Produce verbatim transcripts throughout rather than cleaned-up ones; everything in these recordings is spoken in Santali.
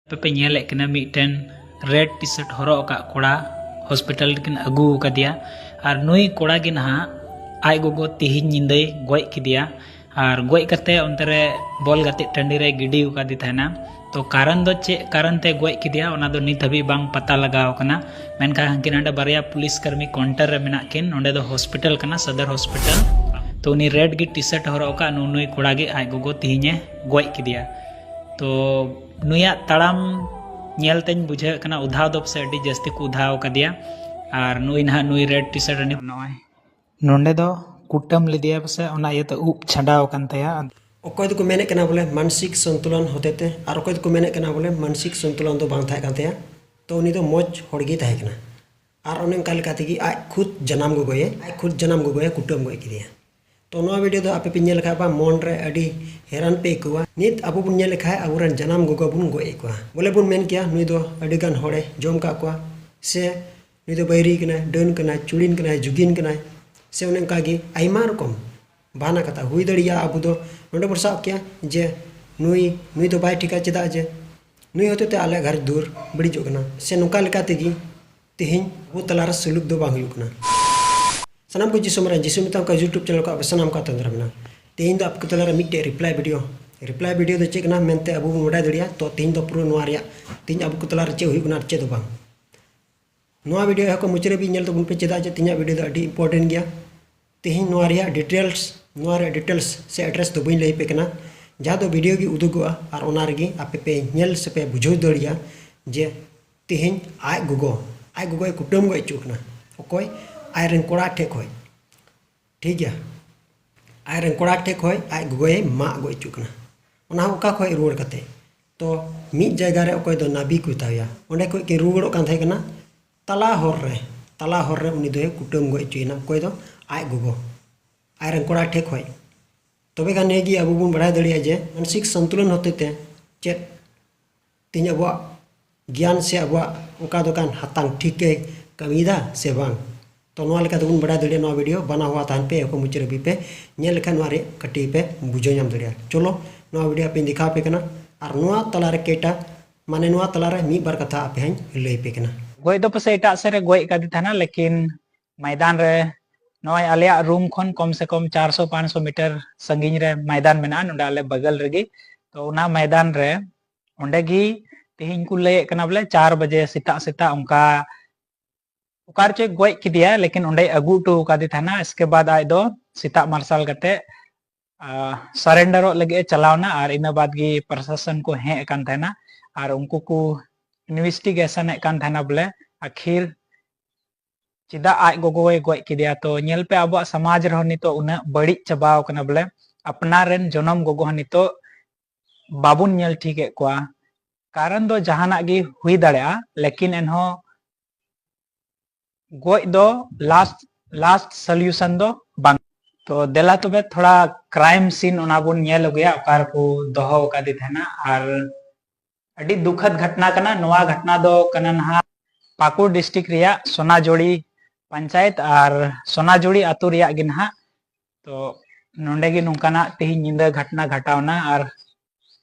ᱟᱯᱮ ᱯᱮ ᱧᱮᱞᱮᱫ ᱠᱟᱱᱟ ᱢᱤᱫᱴᱮᱱ ᱨᱮᱰ ᱴᱤ ᱥᱟᱨᱴ ᱦᱚᱨᱚᱜ ᱟᱠᱟᱫ ᱠᱚᱲᱟ ᱦᱚᱥᱯᱤᱴᱟᱞ ᱨᱮᱠᱤᱱ ᱟᱹᱜᱩ ᱟᱠᱟᱫᱮᱭᱟ᱾ ᱟᱨ ᱱᱩᱭ ᱠᱚᱲᱟ ᱜᱮ ᱱᱟᱦᱟᱜ ᱟᱡ ᱜᱚᱜᱚ ᱛᱤᱦᱤᱧ ᱧᱤᱫᱟᱹᱭ ᱜᱚᱡ ᱠᱮᱫᱮᱭᱟ᱾ ᱟᱨ ᱜᱚᱡ ᱠᱟᱛᱮ ᱚᱱᱛᱮ ᱨᱮ ᱵᱚᱞ ᱜᱟᱛᱮᱜ ᱴᱟᱺᱰᱤ ᱨᱮ ᱜᱤᱰᱤ ᱟᱠᱟᱫᱮ ᱛᱟᱦᱮᱱᱟ᱾ ᱛᱚ ᱠᱟᱨᱚᱱ ᱫᱚ ᱪᱮᱫ ᱠᱟᱨᱚᱱ ᱛᱮ ᱜᱚᱡ ᱠᱮᱫᱮᱭᱟ, ᱚᱱᱟ ᱫᱚ ᱱᱤᱛ ᱦᱟᱹᱵᱤᱡ ᱵᱟᱝ ᱯᱟᱛᱟ ᱞᱟᱜᱟᱣ ᱟᱠᱟᱱᱟ᱾ ᱢᱮᱱᱠᱷᱟᱱ ᱦᱟᱱᱠᱤᱱ ᱦᱟᱸᱰᱮ ᱵᱟᱨᱭᱟ ᱯᱩᱞᱤᱥ ᱠᱟᱹᱨᱢᱤ ᱠᱚᱱᱴᱟᱨ ᱨᱮ ᱢᱮᱱᱟᱜ ᱠᱤᱱ᱾ ᱱᱚᱸᱰᱮ ᱫᱚ ᱦᱚᱥᱯᱤᱴᱟᱞ ᱠᱟᱱᱟ, ᱥᱚᱫᱚᱨ ᱦᱚᱥᱯᱤᱴᱟᱞ᱾ ᱛᱚ ᱩᱱᱤ ᱨᱮᱰ ᱜᱮ ᱴᱤ ᱥᱟᱨᱴ ᱦᱚᱨᱚᱜ ᱟᱠᱟᱫ ᱱᱩ-, ᱱᱩᱭ ᱠᱚᱲᱟ ᱜᱮ ᱟᱡ ᱜᱚᱜᱚ ᱛᱤᱦᱤᱧᱮ ᱜᱚᱡ ᱠᱮᱫᱮᱭᱟ᱾ ᱛᱚ ᱱᱩᱭᱟᱜ ᱛᱟᱲᱟᱢ ᱧᱮᱞ ᱛᱮᱧ ᱵᱩᱡᱷᱟᱹᱣᱮᱫ ᱠᱟᱱᱟ, ᱩᱫᱷᱟᱣ ᱫᱚ ᱯᱟᱥᱮᱡ ᱟᱹᱰᱤ ᱡᱟᱹᱥᱛᱤ ᱠᱚ ᱩᱫᱷᱟᱣ ᱟᱠᱟᱫᱮᱭᱟ᱾ ᱟᱨ ᱱᱩᱭ ᱱᱟᱦᱟᱜ, ᱱᱩᱭ ᱨᱮᱰ ᱴᱤ ᱥᱟᱨᱴ ᱨᱤᱱᱤᱡ ᱱᱚᱜᱼᱚᱭ ᱱᱚᱸᱰᱮ ᱫᱚ ᱠᱩᱴᱟᱹᱢ ᱞᱮᱫᱮᱭᱟ ᱯᱟᱥᱮᱡ, ᱚᱱᱟ ᱤᱭᱟᱹᱛᱮ ᱩᱵ ᱪᱷᱟᱰᱟᱣ ᱟᱠᱟᱱ ᱛᱟᱭᱟ᱾ ᱚᱠᱚᱭ ᱫᱚᱠᱚ ᱢᱮᱱᱮᱫ ᱠᱟᱱᱟ ᱵᱚᱞᱮ ᱢᱟᱱᱥᱤᱠ ᱥᱚᱱᱛᱩᱞᱚᱱ ᱦᱚᱛᱮᱛᱮ, ᱟᱨ ᱚᱠᱚᱭ ᱫᱚᱠᱚ ᱢᱮᱱᱮᱫ ᱠᱟᱱᱟ ᱵᱚᱞᱮ ᱢᱟᱱᱥᱤᱠ ᱥᱚᱱᱛᱩᱞᱚᱱ ᱫᱚ ᱵᱟᱝ ᱛᱟᱦᱮᱸ ᱠᱟᱱ ᱛᱟᱭᱟ, ᱛᱚ ᱩᱱᱤ ᱫᱚ ᱢᱚᱡᱽ ᱦᱚᱲ ᱜᱮᱭ ᱛᱟᱦᱮᱸ ᱠᱟᱱᱟ᱾ ᱟᱨ ᱚᱱᱮ ᱚᱱᱠᱟ ᱞᱮᱠᱟ ᱛᱮᱜᱮ ᱟᱡ ᱠᱷᱩᱫ ᱡᱟᱱᱟᱢ ᱜᱚᱜᱚᱭᱮ, ᱟᱡ ᱠᱷᱩᱫ ᱡᱟᱱᱟᱢ ᱜᱚᱜᱚᱭᱮ ᱠᱩᱴᱟᱹᱢ ᱜᱚᱡ ᱠᱮᱫᱮᱭᱟ᱾ ᱛᱚ ᱱᱚᱣᱟ ᱵᱷᱤᱰᱤᱭᱳ ᱫᱚ ᱟᱯᱮ ᱯᱮ ᱧᱮᱞ ᱞᱮᱠᱷᱟᱡ ᱵᱟ ᱢᱚᱱ ᱨᱮ ᱟᱹᱰᱤ ᱦᱮᱨᱟᱱ ᱯᱮ ᱟᱹᱭᱠᱟᱹᱣᱟ᱾ ᱱᱤᱛ ᱟᱵᱚ ᱵᱚᱱ ᱧᱮᱞ ᱞᱮᱠᱷᱟᱡ ᱟᱵᱚᱨᱮᱱ ᱡᱟᱱᱟᱢ ᱜᱚᱜᱚ ᱵᱚᱱ ᱜᱚᱡ ᱮᱫ ᱠᱚᱣᱟ, ᱵᱚᱞᱮ ᱵᱚᱱ ᱢᱮᱱ ᱠᱮᱭᱟ ᱱᱩᱭ ᱫᱚ ᱟᱹᱰᱤ ᱜᱟᱱ ᱦᱚᱲᱮ ᱡᱚᱢ ᱠᱟᱜ ᱠᱚᱣᱟ, ᱥᱮ ᱱᱩᱭ ᱫᱚ ᱵᱟᱹᱭᱨᱤ ᱠᱟᱱᱟᱭ, ᱰᱟᱹᱱ ᱠᱟᱱᱟᱭ, ᱪᱩᱲᱤᱱ ᱠᱟᱱᱟᱭ, ᱡᱩᱜᱤᱱ ᱠᱟᱱᱟᱭ, ᱥᱮ ᱚᱱᱮ ᱚᱱᱠᱟ ᱜᱮ ᱟᱭᱢᱟ ᱨᱚᱠᱚᱢ ᱵᱟᱦᱟᱱᱟ ᱠᱟᱛᱷᱟ ᱦᱩᱭ ᱫᱟᱲᱮᱭᱟᱜᱼᱟ᱾ ᱟᱵᱚ ᱫᱚ ᱱᱚᱰᱮ ᱵᱚᱱ ᱥᱟᱵ ᱠᱮᱭᱟ ᱡᱮ ᱱᱩᱭ, ᱱᱩᱭ ᱫᱚ ᱵᱟᱭ ᱴᱷᱤᱠᱟ, ᱪᱮᱫᱟᱜ ᱡᱮ ᱱᱩᱭ ᱦᱚᱛᱮᱛᱮ ᱟᱞᱮᱭᱟᱜ ᱜᱷᱟᱨᱚᱸᱡᱽ ᱫᱩᱣᱟᱹᱨ ᱵᱟᱹᱲᱤᱡᱚᱜ ᱠᱟᱱᱟ, ᱥᱮ ᱱᱚᱝᱠᱟ ᱞᱮᱠᱟ ᱛᱮᱜᱮ ᱛᱮᱦᱮᱧ ᱟᱵᱚ ᱛᱟᱞᱟᱨᱮ ᱥᱩᱞᱩᱠ ᱫᱚ ᱵᱟᱝ ᱦᱩᱭᱩᱜ ᱠᱟᱱᱟ᱾ ᱥᱟᱱᱟᱢ ᱠᱚ ᱡᱤᱥᱩ ᱢᱟᱨᱟᱝ, ᱡᱤᱥᱩ ᱢᱮᱛᱟᱢ ᱠᱟ YouTube ᱪᱮᱱᱮᱞ ᱠᱚ ᱟᱯᱮ ᱥᱟᱱᱟᱢ ᱠᱚ ᱟᱛᱮ ᱫᱟᱨᱟᱢ ᱢᱮᱱᱟᱜᱼᱟ᱾ ᱛᱮᱦᱮᱧ ᱫᱚ ᱟᱯᱮ ᱠᱚ ᱛᱟᱞᱟᱨᱮ ᱢᱤᱫᱴᱮᱡ ᱨᱤᱯᱞᱟᱭ ᱵᱷᱤᱰᱤᱭᱳ, ᱨᱤᱯᱞᱟᱭ ᱵᱷᱤᱰᱤᱭᱳ ᱫᱚ ᱪᱮᱫ ᱠᱟᱱᱟ ᱢᱮᱱᱛᱮ ᱟᱵᱚ ᱵᱚᱱ ᱵᱟᱰᱟᱭ ᱫᱟᱲᱮᱭᱟᱜᱼᱟ᱾ ᱛᱚ ᱛᱮᱦᱮᱧ ᱫᱚ ᱯᱩᱨᱟᱹ ᱱᱚᱣᱟ ᱨᱮᱭᱟᱜ, ᱛᱮᱦᱮᱧ ᱟᱵᱚ ᱠᱚ ᱛᱟᱞᱟᱨᱮ ᱪᱮᱫ ᱦᱩᱭᱩᱜ ᱠᱟᱱᱟ ᱟᱨ ᱪᱮᱫ ᱫᱚ ᱵᱟᱝ᱾ ᱱᱚᱣᱟ ᱵᱷᱤᱰᱤᱭᱳ ᱮᱦᱚᱵ ᱠᱷᱚᱱ ᱢᱩᱪᱟᱹᱫ ᱦᱟᱹᱵᱤᱡ ᱧᱮᱞ ᱛᱟᱵᱚᱱ ᱯᱮ, ᱪᱮᱫᱟᱜ ᱡᱮ ᱛᱮᱦᱮᱧᱟᱜ ᱵᱷᱤᱰᱤᱭᱳ ᱫᱚ ᱟᱹᱰᱤ ᱤᱢᱯᱚᱨᱴᱮᱱᱴ ᱜᱮᱭᱟ᱾ ᱛᱮᱦᱮᱧ ᱱᱚᱣᱟ ᱨᱮᱭᱟᱜ ᱰᱤᱴᱮᱞᱥ, ᱱᱚᱣᱟ ᱨᱮᱭᱟᱜ ᱰᱤᱴᱮᱞᱥ ᱥᱮ ᱮᱰᱨᱮᱥ ᱫᱚ ᱵᱟᱹᱧ ᱞᱟᱹᱭ ᱟᱯᱮ ᱠᱟᱱᱟ, ᱡᱟᱦᱟᱸ ᱫᱚ ᱵᱷᱤᱰᱤᱭᱳ ᱜᱮ ᱩᱫᱩᱜᱚᱜᱼᱟ ᱟᱨ ᱚᱱᱟ ᱨᱮᱜᱮ ᱟᱯᱮ ᱯᱮ ᱧᱮᱞ ᱥᱮ ᱯᱮ ᱵᱩᱡᱷᱟᱹᱣ ᱫᱟᱲᱮᱭᱟᱜᱼᱟ ᱡᱮ ᱛᱮᱦᱮᱧ ᱟᱡ ᱜᱚᱜᱚ, ᱟᱡ ᱜᱚᱜᱚᱭ ᱠᱩᱴᱟᱹᱢ ᱜᱚᱡ ᱦᱚᱪᱚ ᱠᱟᱱᱟ᱾ ᱚᱠᱚᱭ? ᱟᱡ ᱨᱮᱱ ᱠᱚᱲᱟ ᱴᱷᱮᱡ ᱠᱷᱚᱡ᱾ ᱴᱷᱤᱠ ᱜᱮᱭᱟ, ᱟᱡ ᱨᱮᱱ ᱠᱚᱲᱟ ᱴᱷᱮᱡ ᱠᱷᱚᱡ ᱟᱡ ᱜᱚᱜᱚᱭ ᱢᱟᱜ ᱜᱚᱡ ᱦᱚᱪᱚ ᱠᱟᱱᱟ᱾ ᱚᱱᱟ ᱦᱚᱸ ᱚᱠᱟ ᱠᱷᱚᱡ ᱨᱩᱣᱟᱹᱲ ᱠᱟᱛᱮ? ᱛᱚ ᱢᱤᱫ ᱡᱟᱭᱜᱟ ᱨᱮ ᱚᱠᱚᱭ ᱫᱚ ᱱᱟᱵᱤ ᱠᱚ ᱢᱮᱛᱟᱣᱟᱭᱟ, ᱚᱸᱰᱮ ᱠᱷᱚᱡ ᱠᱤᱱ ᱨᱩᱣᱟᱹᱲᱚᱜ ᱠᱟᱱ ᱛᱟᱦᱮᱸ ᱠᱟᱱᱟ᱾ ᱛᱟᱞᱟ ᱦᱚᱨ ᱨᱮ, ᱛᱟᱞᱟ ᱦᱚᱨ ᱨᱮ ᱩᱱᱤ ᱫᱚᱭ ᱠᱩᱴᱟᱹᱢ ᱜᱚᱡ ᱦᱚᱪᱚᱭᱮᱱᱟ᱾ ᱚᱠᱚᱭ ᱫᱚ? ᱟᱡ ᱜᱚᱜᱚ, ᱟᱡ ᱨᱮᱱ ᱠᱚᱲᱟ ᱴᱷᱮᱡ ᱠᱷᱚᱡ᱾ ᱛᱚᱵᱮ ᱠᱷᱟᱱ ᱱᱤᱭᱟᱹ ᱜᱮ ᱟᱵᱚ ᱵᱚᱱ ᱵᱟᱲᱟᱭ ᱫᱟᱲᱮᱭᱟᱜᱼᱟ ᱡᱮ ᱢᱟᱱᱥᱤᱠ ᱥᱚᱱᱛᱩᱞᱚᱱ ᱦᱚᱛᱮ ᱛᱮ ᱪᱮᱫ ᱛᱮᱦᱮᱧ ᱟᱵᱚᱣᱟᱜ ᱜᱮᱭᱟᱱ ᱥᱮ ᱟᱵᱚᱣᱟᱜ ᱚᱠᱟ ᱫᱚ ᱠᱟᱱ ᱦᱟᱛᱟᱝ ᱴᱷᱤᱠ ᱜᱮ ᱠᱟᱹᱢᱤᱭᱮᱫᱟ ᱥᱮ ᱵᱟᱝ᱾ ᱛᱚ ᱱᱚᱣᱟ ᱞᱮᱠᱟ ᱛᱮᱵᱚᱱ ᱵᱟᱲᱟᱭ ᱫᱟᱲᱮᱭᱟᱜᱼᱟ ᱱᱚᱣᱟ ᱵᱷᱤᱰᱤᱭᱳ ᱵᱟᱱᱟ ᱦᱚᱲ ᱛᱟᱦᱮᱱ ᱯᱮ, ᱮᱠᱷᱚᱱ ᱢᱩᱪᱟᱹᱫ ᱦᱟᱹᱵᱤᱡ ᱯᱮ ᱧᱮᱞ ᱞᱮᱠᱷᱟᱱ ᱱᱚᱣᱟ ᱨᱮ ᱠᱟᱹᱴᱤᱡ ᱯᱮ ᱵᱩᱡᱷᱟᱹᱣ ᱧᱟᱢ ᱫᱟᱲᱮᱭᱟᱜᱼᱟ᱾ ᱪᱚᱞᱚ ᱱᱚᱣᱟ ᱵᱷᱤᱰᱤᱭᱳ ᱟᱯᱮᱧ ᱫᱮᱠᱷᱟᱣ ᱟᱯᱮ ᱠᱟᱱᱟ᱾ ᱟᱨ ᱱᱚᱣᱟ ᱛᱟᱞᱟᱨᱮ ᱠᱮᱴᱟ ᱢᱟᱱᱮ ᱱᱚᱣᱟ ᱛᱟᱞᱟᱨᱮ ᱢᱤᱫ ᱵᱟᱨ ᱠᱟᱛᱷᱟ ᱟᱯᱮ ᱦᱚᱸᱧ ᱞᱟᱹᱭ ᱟᱯᱮ ᱠᱟᱱᱟ᱾ ᱜᱚᱡ ᱫᱚ ᱯᱟᱥᱮᱡ ᱮᱴᱟᱜ ᱥᱮᱫ ᱨᱮ ᱜᱚᱡ ᱟᱠᱟᱫᱮ ᱛᱟᱦᱮᱱᱟ, ᱞᱮᱠᱤᱱ ᱢᱚᱭᱫᱟᱱ ᱨᱮ, ᱱᱚᱜᱼᱚᱭ ᱟᱞᱮᱭᱟᱜ ᱨᱩᱢ ᱠᱷᱚᱱ ᱠᱚᱢ ᱥᱮ ᱠᱚᱢ ᱪᱟᱨᱥᱚ ᱯᱟᱸᱪᱥᱚ ᱢᱤᱴᱟᱨ ᱥᱟᱺᱜᱤᱧ ᱨᱮ ᱢᱚᱭᱫᱟᱱ ᱢᱮᱱᱟᱜᱼᱟ, ᱱᱚᱰᱮ ᱟᱞᱮ ᱵᱟᱜᱟᱞ ᱨᱮᱜᱮ᱾ ᱛᱚ ᱚᱱᱟ ᱢᱚᱭᱫᱟᱱ ᱨᱮ ᱚᱸᱰᱮ ᱜᱮ ᱛᱮᱦᱮᱧ ᱠᱚ ᱞᱟᱹᱭᱮᱫ ᱠᱟᱱᱟ ᱵᱚᱞᱮ ᱪᱟᱨ ᱵᱟᱡᱮ ᱥᱮᱛᱟᱜ ᱥᱮᱛᱟᱜ ᱚᱱᱠᱟ ᱚᱠᱟ ᱨᱮᱪᱚᱭ ᱜᱚᱡ ᱠᱮᱫᱮᱭᱟ, ᱞᱮᱠᱤᱱ ᱚᱸᱰᱮᱭ ᱟᱹᱜᱩ ᱦᱚᱴᱚ ᱟᱠᱟᱫᱮ ᱛᱟᱦᱮᱱᱟ᱾ ᱤᱥᱠᱮ ᱵᱟᱫ ᱟᱡ ᱫᱚ ᱥᱮᱛᱟᱜ ᱢᱟᱨᱥᱟᱞ ᱠᱟᱛᱮ ᱥᱟᱨᱮᱱᱰᱟᱨᱚᱜ ᱞᱟᱹᱜᱤᱫ ᱮ ᱪᱟᱞᱟᱣ ᱮᱱᱟ, ᱟᱨ ᱤᱱᱟᱹ ᱵᱟᱫ ᱜᱮ ᱯᱨᱚᱥᱟᱥᱚᱱ ᱠᱚ ᱦᱮᱡ ᱟᱠᱟᱱ ᱛᱟᱦᱮᱱᱟ, ᱟᱨ ᱩᱱᱠᱩ ᱠᱚ ᱤᱱᱵᱷᱮᱥᱴᱤᱜᱮᱥᱚᱱ ᱮᱫ ᱠᱟᱱ ᱛᱟᱦᱮᱱᱟ ᱵᱚᱞᱮ ᱟᱹᱠᱷᱤᱨ ᱪᱮᱫᱟᱜ ᱟᱡ ᱜᱚᱜᱚᱭ ᱜᱚᱡ ᱠᱮᱫᱮᱭᱟ᱾ ᱛᱚ ᱧᱮᱞ ᱯᱮ, ᱟᱵᱚᱣᱟᱜ ᱥᱚᱢᱟᱡᱽ ᱨᱮᱦᱚᱸ ᱱᱤᱛᱚᱜ ᱩᱱᱟᱹᱜ ᱵᱟᱹᱲᱤᱡ ᱪᱟᱵᱟᱣ ᱠᱟᱱᱟ ᱵᱚᱞᱮ, ᱟᱯᱱᱟᱨ ᱨᱮᱱ ᱡᱚᱱᱚᱢ ᱜᱚᱜᱚ ᱦᱚᱸ ᱱᱤᱛᱚᱜ ᱵᱟᱵᱚᱱ ᱧᱮᱞ ᱴᱷᱤᱠᱮᱫ ᱠᱚᱣᱟ᱾ ᱠᱟᱨᱚᱱ ᱫᱚ ᱡᱟᱦᱟᱱᱟᱜ ᱜᱮ ᱦᱩᱭ ᱫᱟᱲᱮᱭᱟᱜᱼᱟ, ᱞᱮᱠᱤᱱ ᱮᱱᱦᱚᱸ ᱜᱚᱡ ᱫᱚ ᱞᱟᱥᱴ ᱞᱟᱥᱴ ᱥᱚᱞᱤᱭᱩᱥᱚᱱ ᱫᱚ ᱵᱟᱝ᱾ ᱛᱚ ᱫᱮᱞᱟ ᱛᱚᱵᱮ ᱛᱷᱚᱲᱟ ᱠᱨᱟᱭᱤᱢ ᱥᱤᱱ ᱚᱱᱟ ᱵᱚᱱ ᱧᱮᱞ ᱟᱹᱜᱩᱭᱟ, ᱚᱠᱟ ᱨᱮᱠᱚ ᱫᱚᱦᱚ ᱟᱠᱟᱫᱮ ᱛᱟᱦᱮᱱᱟ᱾ ᱟᱨ ᱟᱹᱰᱤ ᱫᱩᱠᱷᱟᱫ ᱜᱷᱚᱴᱱᱟ ᱠᱟᱱᱟ᱾ ᱱᱚᱣᱟ ᱜᱷᱚᱴᱱᱟ ᱫᱚ ᱠᱟᱱᱟ ᱱᱟᱦᱟᱜ ᱯᱟᱠᱩᱲ ᱰᱤᱥᱴᱨᱤᱠᱴ ᱨᱮᱭᱟᱜ ᱥᱚᱱᱟᱡᱩᱲᱤ ᱯᱚᱧᱪᱟᱭᱮᱛ ᱟᱨ ᱥᱚᱱᱟᱡᱩᱲᱤ ᱟᱛᱳ ᱨᱮᱭᱟᱜ ᱜᱮ ᱱᱟᱦᱟᱜ᱾ ᱛᱚ ᱱᱚᱰᱮ ᱜᱮ ᱱᱚᱝᱠᱟᱱᱟᱜ ᱛᱮᱦᱮᱧ ᱧᱤᱫᱟᱹ ᱜᱷᱚᱴᱱᱟ ᱜᱷᱚᱴᱟᱣᱱᱟ, ᱟᱨ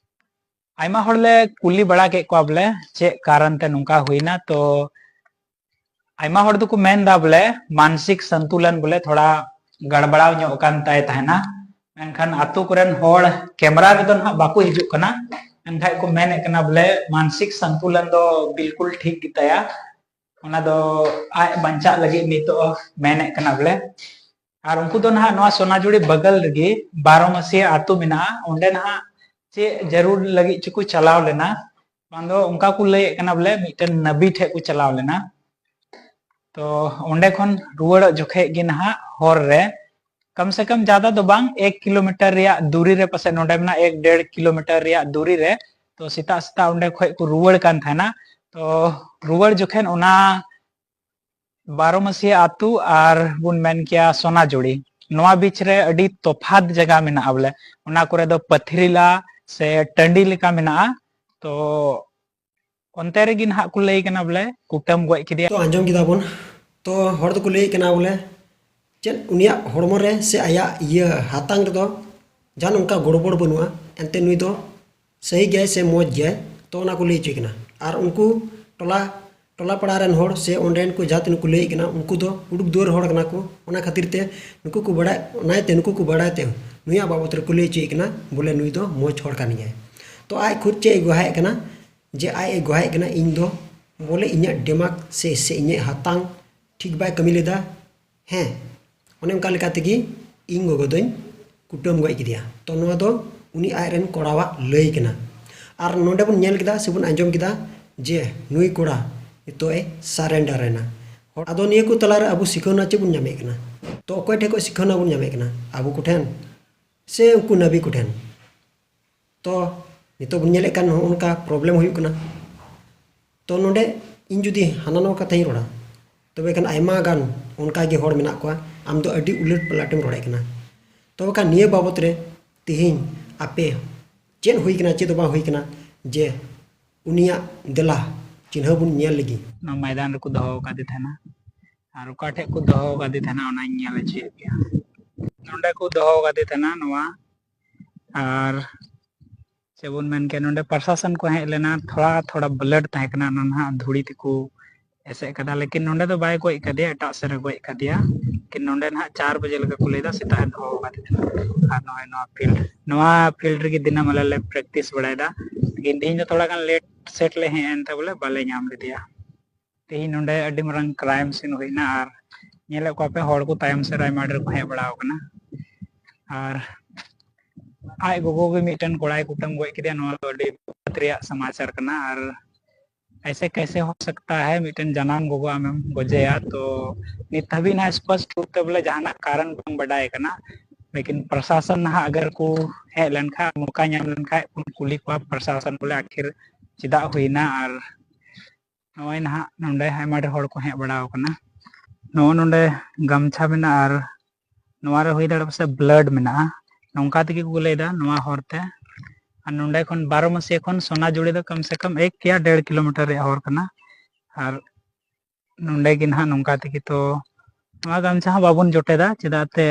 ᱟᱭᱢᱟ ᱦᱚᱲ ᱞᱮ ᱠᱩᱞᱤ ᱵᱟᱲᱟ ᱠᱮᱫ ᱠᱚᱣᱟ ᱵᱚᱞᱮ ᱪᱮᱫ ᱠᱟᱨᱚᱱ ᱛᱮ ᱱᱚᱝᱠᱟ ᱦᱩᱭᱱᱟ᱾ ᱛᱚ ᱟᱭᱢᱟ ᱦᱚᱲ ᱫᱚᱠᱚ ᱢᱮᱱ ᱮᱫᱟ ᱵᱚᱞᱮ ᱢᱟᱱᱥᱤᱠ ᱥᱚᱱᱛᱩᱞᱚᱱ ᱵᱚᱞᱮ ᱛᱷᱚᱲᱟ ᱜᱟᱲᱵᱟᱲᱟᱣ ᱧᱚᱜ ᱟᱠᱟᱱ ᱛᱟᱭ ᱛᱟᱦᱮᱱᱟ, ᱢᱮᱱᱠᱷᱟᱱ ᱟᱛᱳ ᱠᱚᱨᱮᱱ ᱦᱚᱲ ᱠᱮᱢᱨᱟ ᱨᱮᱫᱚ ᱱᱟᱦᱟᱜ ᱵᱟᱠᱚ ᱦᱤᱡᱩᱜ ᱠᱟᱱᱟ, ᱢᱮᱱᱠᱷᱟᱱ ᱠᱚ ᱢᱮᱱᱮᱫ ᱠᱟᱱᱟ ᱵᱚᱞᱮ ᱢᱟᱱᱥᱤᱠ ᱥᱚᱱᱛᱩᱞᱚᱱ ᱫᱚ ᱵᱤᱞᱠᱩᱞ ᱴᱷᱤᱠ ᱜᱮᱛᱟᱭᱟ, ᱚᱱᱟ ᱫᱚ ᱟᱡ ᱵᱟᱧᱪᱟᱜ ᱞᱟᱹᱜᱤᱫ ᱱᱤᱛᱚᱜ ᱢᱮᱱᱮᱫ ᱠᱟᱱᱟ ᱵᱚᱞᱮ᱾ ᱟᱨ ᱩᱱᱠᱩ ᱫᱚ ᱱᱟᱦᱟᱜ ᱱᱚᱣᱟ ᱥᱚᱱᱟᱡᱩᱲᱤ ᱵᱟᱜᱟᱞ ᱨᱮᱜᱮ ᱵᱟᱨᱚ ᱢᱟᱹᱥᱤᱭᱟᱹ ᱟᱛᱳ ᱢᱮᱱᱟᱜᱼᱟ, ᱚᱸᱰᱮ ᱱᱟᱦᱟᱜ ᱪᱮᱫ ᱡᱟᱹᱨᱩᱲ ᱞᱟᱹᱜᱤᱫ ᱪᱚᱠᱚ ᱪᱟᱞᱟᱣ ᱞᱮᱱᱟ, ᱵᱟᱝ ᱫᱚ ᱚᱱᱠᱟ ᱠᱚ ᱞᱟᱹᱭᱮᱫ ᱠᱟᱱᱟ ᱵᱚᱞᱮ ᱢᱤᱫᱴᱮᱱ ᱱᱟᱵᱤ ᱴᱷᱮᱡ ᱠᱚ ᱪᱟᱞᱟᱣ ᱞᱮᱱᱟ᱾ ᱛᱚ ᱚᱸᱰᱮ ᱠᱷᱚᱱ ᱨᱩᱣᱟᱹᱲᱚᱜ ᱡᱚᱠᱷᱮᱡ ᱜᱮ ᱱᱟᱦᱟᱜ ᱦᱚᱨ ᱨᱮ ᱠᱚᱢ ᱥᱮ ᱠᱚᱢ ᱡᱟᱫᱟ ᱫᱚ ᱵᱟᱝ, ᱮᱠ ᱠᱤᱞᱳᱢᱤᱴᱟᱨ ᱨᱮᱭᱟᱜ ᱫᱩᱨᱤ ᱨᱮ ᱯᱟᱥᱮᱡ ᱱᱚᱰᱮ ᱢᱮᱱᱟᱜᱼᱟ, ᱮᱠ ᱰᱮᱲ ᱠᱤᱞᱳᱢᱤᱴᱟᱨ ᱨᱮᱭᱟᱜ ᱫᱩᱨᱤ ᱨᱮ᱾ ᱛᱚ ᱥᱮᱛᱟᱜ ᱥᱮᱛᱟᱜ ᱚᱸᱰᱮ ᱠᱷᱚᱡ ᱠᱚ ᱨᱩᱣᱟᱹᱲ ᱠᱟᱱ ᱛᱟᱦᱮᱱᱟ᱾ ᱛᱚ ᱨᱩᱣᱟᱹᱲ ᱡᱚᱠᱷᱮᱱ ᱚᱱᱟ ᱵᱟᱨᱚ ᱢᱟᱹᱥᱤᱭᱟᱹ ᱟᱹᱛᱩ ᱟᱨ ᱵᱚᱱ ᱢᱮᱱ ᱠᱮᱭᱟ ᱥᱚᱱᱟᱡᱩᱲᱤ, ᱱᱚᱣᱟ ᱵᱤᱪ ᱨᱮ ᱟᱹᱰᱤ ᱛᱚᱯᱷᱟᱛ ᱡᱟᱭᱜᱟ ᱢᱮᱱᱟᱜᱼᱟ ᱵᱚᱞᱮ᱾ ᱚᱱᱟ ᱠᱚᱨᱮ ᱫᱚ ᱯᱟᱹᱛᱷᱨᱤᱞᱟ ᱥᱮ ᱴᱟᱺᱰᱤ ᱞᱮᱠᱟ ᱢᱮᱱᱟᱜᱼᱟ᱾ ᱛᱚ ᱚᱱᱛᱮ ᱨᱮᱜᱮ ᱱᱟᱦᱟᱜ ᱠᱚ ᱞᱟᱹᱭ ᱠᱟᱱᱟ ᱵᱚᱞᱮ ᱠᱩᱴᱟᱹᱢ ᱜᱚᱡ ᱠᱮᱫᱮᱭᱟ᱾ ᱛᱚ ᱟᱸᱡᱚᱢ ᱠᱮᱫᱟ ᱵᱚᱱ, ᱛᱚ ᱦᱚᱲ ᱫᱚᱠᱚ ᱞᱟᱹᱭᱮᱫ ᱠᱟᱱᱟ ᱵᱚᱞᱮ ᱪᱮᱫ ᱩᱱᱤᱭᱟᱜ ᱦᱚᱲᱢᱚ ᱨᱮ ᱥᱮ ᱟᱭᱟᱜ ᱤᱭᱟᱹ ᱦᱟᱛᱟᱝ ᱨᱮᱫᱚ ᱡᱟᱦᱟᱱ ᱚᱱᱠᱟ ᱜᱚᱲᱵᱚᱲ ᱵᱟᱹᱱᱩᱜᱼᱟ, ᱮᱱᱛᱮ ᱱᱩᱭ ᱫᱚ ᱥᱟᱹᱦᱤ ᱜᱮᱭᱟᱭ ᱥᱮ ᱢᱚᱡᱽ ᱜᱮᱭᱟᱭ᱾ ᱛᱚ ᱚᱱᱟ ᱠᱚ ᱞᱟᱹᱭ ᱦᱚᱪᱚᱭ ᱠᱟᱱᱟ᱾ ᱟᱨ ᱩᱱᱠᱩ ᱴᱚᱞᱟ ᱴᱚᱞᱟ ᱯᱟᱲᱟ ᱨᱮᱱ ᱦᱚᱲ ᱥᱮ ᱚᱸᱰᱮᱱ ᱠᱚ ᱡᱟᱦᱟᱸ ᱛᱤᱱᱟᱹᱜ ᱠᱚ ᱞᱟᱹᱭᱮᱫ ᱠᱟᱱᱟ, ᱩᱱᱠᱩ ᱫᱚ ᱩᱰᱩᱠ ᱫᱩᱣᱟᱹᱨ ᱦᱚᱲ ᱠᱟᱱᱟ ᱠᱚ᱾ ᱚᱱᱟ ᱠᱷᱟᱹᱛᱤᱨ ᱛᱮ ᱱᱩᱠᱩ ᱠᱚ ᱵᱟᱲᱟᱭ ᱚᱱᱟᱭ ᱛᱮ ᱱᱩᱠᱩ ᱠᱚ ᱵᱟᱲᱟᱭ ᱛᱮ ᱱᱩᱭᱟᱜ ᱵᱟᱵᱚᱫ ᱨᱮᱠᱚ ᱞᱟᱹᱭ ᱦᱚᱪᱚᱭᱮᱫ ᱠᱟᱱᱟ, ᱵᱚᱞᱮ ᱱᱩᱭ ᱫᱚ ᱢᱚᱡᱽ ᱦᱚᱲ ᱠᱟᱱ ᱜᱮᱭᱟᱭ᱾ ᱛᱚ ᱟᱡ ᱠᱷᱩᱫ ᱪᱮᱫ ᱮ ᱜᱚᱦᱟᱭᱮᱫ ᱠᱟᱱᱟ, ᱡᱮ ᱟᱡ ᱮ ᱜᱚᱦᱟᱭᱮᱫ ᱠᱟᱱᱟ, ᱤᱧ ᱫᱚ ᱵᱚᱞᱮ ᱤᱧᱟᱹᱜ ᱰᱮᱢᱟᱜᱽ ᱥᱮ ᱥᱮ ᱤᱧᱟᱹᱜ ᱦᱟᱛᱟᱝ ᱴᱷᱤᱠ ᱵᱟᱭ ᱠᱟᱹᱢᱤ ᱞᱮᱫᱟ᱾ ᱦᱮᱸ, ᱚᱱᱮ ᱚᱱᱠᱟ ᱞᱮᱠᱟ ᱛᱮᱜᱮ ᱤᱧ ᱜᱚᱜᱚ ᱫᱚᱧ ᱠᱩᱴᱟᱹᱢ ᱜᱚᱡ ᱠᱮᱫᱮᱭᱟ᱾ ᱛᱚ ᱱᱚᱣᱟ ᱫᱚ ᱩᱱᱤ ᱟᱡᱨᱮᱱ ᱠᱚᱲᱟᱣᱟᱜ ᱞᱟᱹᱭ ᱠᱟᱱᱟ᱾ ᱟᱨ ᱱᱚᱰᱮ ᱵᱚᱱ ᱧᱮᱞ ᱠᱮᱫᱟ ᱥᱮᱵᱚᱱ ᱟᱸᱡᱚᱢ ᱠᱮᱫᱟ ᱡᱮ ᱱᱩᱭ ᱠᱚᱲᱟ ᱱᱤᱛᱚᱜ ᱮ surrender ᱮᱱᱟ᱾ ᱟᱫᱚ ᱱᱤᱭᱟᱹ ᱠᱚ ᱛᱟᱞᱟᱨᱮ ᱟᱵᱚ ᱥᱤᱠᱷᱟᱹᱣᱱᱟ ᱪᱮᱫ ᱵᱚᱱ ᱧᱟᱢᱮᱫ ᱠᱟᱱᱟ? ᱛᱚ ᱚᱠᱚᱭ ᱴᱷᱮᱱ ᱠᱷᱚᱱ ᱥᱤᱠᱷᱟᱹᱣᱱᱟ ᱵᱚᱱ ᱧᱟᱢᱮᱫ ᱠᱟᱱᱟ? ᱟᱵᱚ ᱠᱚᱴᱷᱮᱱ ᱥᱮ ᱩᱱᱠᱩ ᱱᱟᱵᱤ ᱠᱚᱴᱷᱮᱱ? ᱛᱚ ᱱᱤᱛᱚᱜ ᱵᱚᱱ ᱧᱮᱞᱮᱫ ᱠᱟᱱ ᱱᱚᱜᱼᱚ ᱱᱚᱝᱠᱟ problem ᱦᱩᱭᱩᱜ ᱠᱟᱱᱟ᱾ ᱛᱚ ᱱᱚᱰᱮ ᱤᱧ ᱡᱩᱫᱤ ᱦᱟᱱᱟ ᱱᱚᱣᱟ ᱠᱟᱛᱷᱟᱧ ᱨᱚᱲᱟ, ᱛᱚᱵᱮ ᱠᱷᱟᱱ ᱟᱭᱢᱟ ᱜᱟᱱ ᱚᱱᱠᱟ ᱜᱮ ᱦᱚᱲ ᱢᱮᱱᱟᱜ ᱠᱚᱣᱟ, ᱟᱢ ᱫᱚ ᱟᱹᱰᱤ ᱩᱞᱟᱹᱴ ᱯᱟᱞᱟᱴᱮᱢ ᱨᱚᱲᱮᱫ ᱠᱟᱱᱟ᱾ ᱛᱚᱵᱮ ᱠᱷᱟᱱ ᱱᱤᱭᱟᱹ ᱵᱟᱵᱚᱛ ᱨᱮ ᱛᱮᱦᱮᱧ ᱟᱯᱮ ᱪᱮᱫ ᱦᱩᱭ ᱠᱟᱱᱟ, ᱪᱮᱫ ᱫᱚ ᱵᱟᱝ ᱦᱩᱭ ᱠᱟᱱᱟ, ᱡᱮ ᱩᱱᱤᱭᱟᱜ ᱫᱮᱞᱟ ᱪᱤᱱᱦᱟᱹ ᱵᱚᱱ ᱧᱮᱞ ᱞᱮᱜᱮ᱾ ᱚᱱᱟ ᱢᱚᱭᱫᱟᱱ ᱨᱮᱠᱚ ᱫᱚᱦᱚ ᱟᱠᱟᱫᱮ ᱛᱟᱦᱮᱱᱟ, ᱟᱨ ᱚᱠᱟ ᱴᱷᱮᱡ ᱠᱚ ᱫᱚᱦᱚ ᱟᱠᱟᱫᱮ ᱛᱟᱦᱮᱱᱟ ᱚᱱᱟᱧ ᱧᱮᱞ ᱦᱚᱪᱚᱭᱮᱫ ᱯᱮᱭᱟ᱾ ᱱᱚᱰᱮ ᱠᱚ ᱫᱚᱦᱚ ᱟᱠᱟᱫᱮ ᱛᱟᱦᱮᱱᱟ ᱱᱚᱣᱟ, ᱟᱨ ᱪᱮᱫ ᱵᱚᱱ ᱢᱮᱱ ᱠᱮᱭᱟ, ᱱᱚᱰᱮ ᱯᱨᱚᱥᱟᱥᱚᱱ ᱠᱚ ᱦᱮᱡ ᱞᱮᱱᱟ, ᱛᱷᱚᱲᱟ ᱛᱷᱚᱲᱟ blood ᱛᱟᱦᱮᱸ ᱠᱟᱱᱟ, ᱚᱱᱟ ᱱᱟᱦᱟᱜ ᱫᱷᱩᱲᱤ ᱛᱮᱠᱚ ᱮᱥᱮᱫ ᱠᱟᱫᱟ, ᱞᱮᱠᱤᱱ ᱱᱚᱰᱮ ᱫᱚ ᱵᱟᱭ ᱜᱚᱡ ᱠᱟᱫᱮᱭᱟ, ᱮᱴᱟᱜ ᱥᱮᱫ ᱨᱮ ᱜᱚᱡ ᱠᱟᱫᱮᱭᱟ᱾ ᱞᱮᱠᱤᱱ ᱱᱚᱰᱮ ᱱᱟᱦᱟᱜ ᱪᱟᱨ ᱵᱟᱡᱮ ᱞᱮᱠᱟ ᱠᱚ ᱞᱟᱹᱭᱫᱟ, ᱥᱮᱛᱟᱜ ᱮ ᱫᱚᱦᱚ ᱠᱟᱫᱮ ᱛᱟᱦᱮᱱᱟ᱾ ᱟᱨ ᱱᱚᱜᱼᱚᱭ ᱱᱚᱣᱟ field, ᱱᱚᱣᱟ field ᱨᱮᱜᱮ ᱫᱤᱱᱟᱹᱢ ᱟᱞᱮ ᱞᱮ practice ᱵᱟᱲᱟᱭᱮᱫᱟ᱾ ᱞᱮᱠᱤᱱ ᱛᱮᱦᱮᱧ ᱫᱚ ᱛᱷᱚᱲᱟ ᱜᱟᱱ late set ᱞᱮ ᱦᱮᱡ ᱮᱱᱛᱮ ᱵᱚᱞᱮ ᱵᱟᱞᱮ ᱧᱟᱢ ᱞᱮᱫᱮᱭᱟ᱾ ᱛᱮᱦᱮᱧ ᱱᱚᱰᱮ ᱟᱹᱰᱤ ᱢᱟᱨᱟᱝ crime scene ᱦᱩᱭᱱᱟ, ᱟᱨ ᱧᱮᱞᱮᱫ ᱠᱚᱣᱟ ᱯᱮ ᱦᱚᱲ ᱠᱚ ᱛᱟᱭᱚᱢ ᱥᱮᱫ ᱨᱮ ᱟᱭᱢᱟ ᱰᱷᱮᱨ ᱠᱚ ᱦᱮᱡ ᱵᱟᱲᱟ ᱟᱠᱟᱱᱟ᱾ ᱟᱨ ᱟᱡ ᱜᱚᱜᱚ ᱜᱮ ᱢᱤᱫᱴᱮᱱ ᱠᱚᱲᱟᱭ ᱠᱩᱴᱟᱹᱢ ᱜᱚᱡ ᱠᱮᱫᱮᱭᱟ᱾ ᱱᱚᱣᱟ ᱫᱚ ᱟᱹᱰᱤ ᱵᱤᱯᱚᱫ ᱨᱮᱭᱟᱜ ᱥᱚᱢᱟᱪᱟᱨ ᱠᱟᱱᱟ᱾ ᱟᱨ ᱮᱥᱮ ᱠᱮᱥᱮ ᱦᱳ ᱥᱟᱠᱛᱟ ᱦᱟᱭ, ᱢᱤᱫᱴᱮᱱ ᱡᱟᱱᱟᱢ ᱜᱚᱜᱚ ᱟᱢᱮᱢ ᱜᱚᱡᱮᱭᱟ? ᱛᱚ ᱱᱤᱛ ᱫᱷᱟᱹᱵᱤᱡ ᱱᱟᱦᱟᱜ ᱥᱯᱚᱥᱴ ᱨᱩᱯ ᱛᱮ ᱵᱚᱞᱮ ᱡᱟᱦᱟᱱᱟᱜ ᱠᱟᱨᱚᱱ ᱵᱟᱝ ᱵᱟᱰᱟᱭ ᱠᱟᱱᱟ᱾ ᱞᱮᱠᱤᱱ ᱯᱨᱚᱥᱟᱥᱚᱱ ᱱᱟᱦᱟᱜ ᱟᱜᱟᱨ ᱠᱚ ᱦᱮᱡ ᱞᱮᱱᱠᱷᱟᱱ, ᱢᱚᱠᱟ ᱧᱟᱢ ᱞᱮᱱᱠᱷᱟᱱ, ᱠᱚ ᱠᱩᱞᱤ ᱠᱚᱣᱟ ᱯᱨᱚᱥᱟᱥᱚᱱ ᱵᱚᱞᱮ ᱟᱠᱷᱤᱨ ᱪᱮᱫᱟᱜ ᱦᱩᱭᱱᱟ᱾ ᱟᱨ ᱱᱚᱜᱼᱚᱭ ᱱᱟᱦᱟᱜ ᱱᱚᱰᱮ ᱟᱭᱢᱟ ᱰᱷᱮᱨ ᱦᱚᱲ ᱠᱚ ᱦᱮᱡ ᱵᱟᱲᱟ ᱟᱠᱟᱱᱟ᱾ ᱱᱚᱜᱼᱚ ᱱᱚᱰᱮ ᱜᱟᱢᱪᱷᱟ ᱢᱮᱱᱟᱜᱼᱟ, ᱟᱨ ᱱᱚᱣᱟ ᱨᱮ ᱦᱩᱭ ᱫᱟᱲᱮᱭᱟᱜᱼᱟ ᱯᱟᱥᱮᱡ blood ᱢᱮᱱᱟᱜᱼᱟ, ᱱᱚᱝᱠᱟ ᱛᱮᱜᱮ ᱠᱚ ᱞᱟᱹᱭᱫᱟ ᱱᱚᱣᱟ ᱦᱚᱨ ᱛᱮ᱾ ᱟᱨ ᱱᱚᱰᱮ ᱠᱷᱚᱱ ᱵᱟᱨᱚᱢᱟᱹᱥᱤᱭᱟᱹ ᱠᱷᱚᱱ ᱥᱚᱱᱟᱡᱩᱲᱤ ᱫᱚ ᱠᱚᱢ ᱥᱮ ᱠᱚᱢ ᱮᱠ ᱭᱟ ᱰᱮᱲ ᱠᱤᱞᱳᱢᱤᱴᱟᱨ ᱨᱮᱭᱟᱜ ᱦᱚᱨ ᱠᱟᱱᱟ᱾ ᱟᱨ ᱱᱚᱰᱮ ᱜᱮ ᱱᱟᱦᱟᱜ ᱱᱚᱝᱠᱟ ᱛᱮᱜᱮ, ᱛᱚ ᱱᱚᱣᱟ ᱜᱟᱢᱪᱷᱟ ᱦᱚᱸ ᱵᱟᱵᱚᱱ ᱡᱚᱴᱮᱫᱟ, ᱪᱮᱫᱟᱜ ᱛᱮ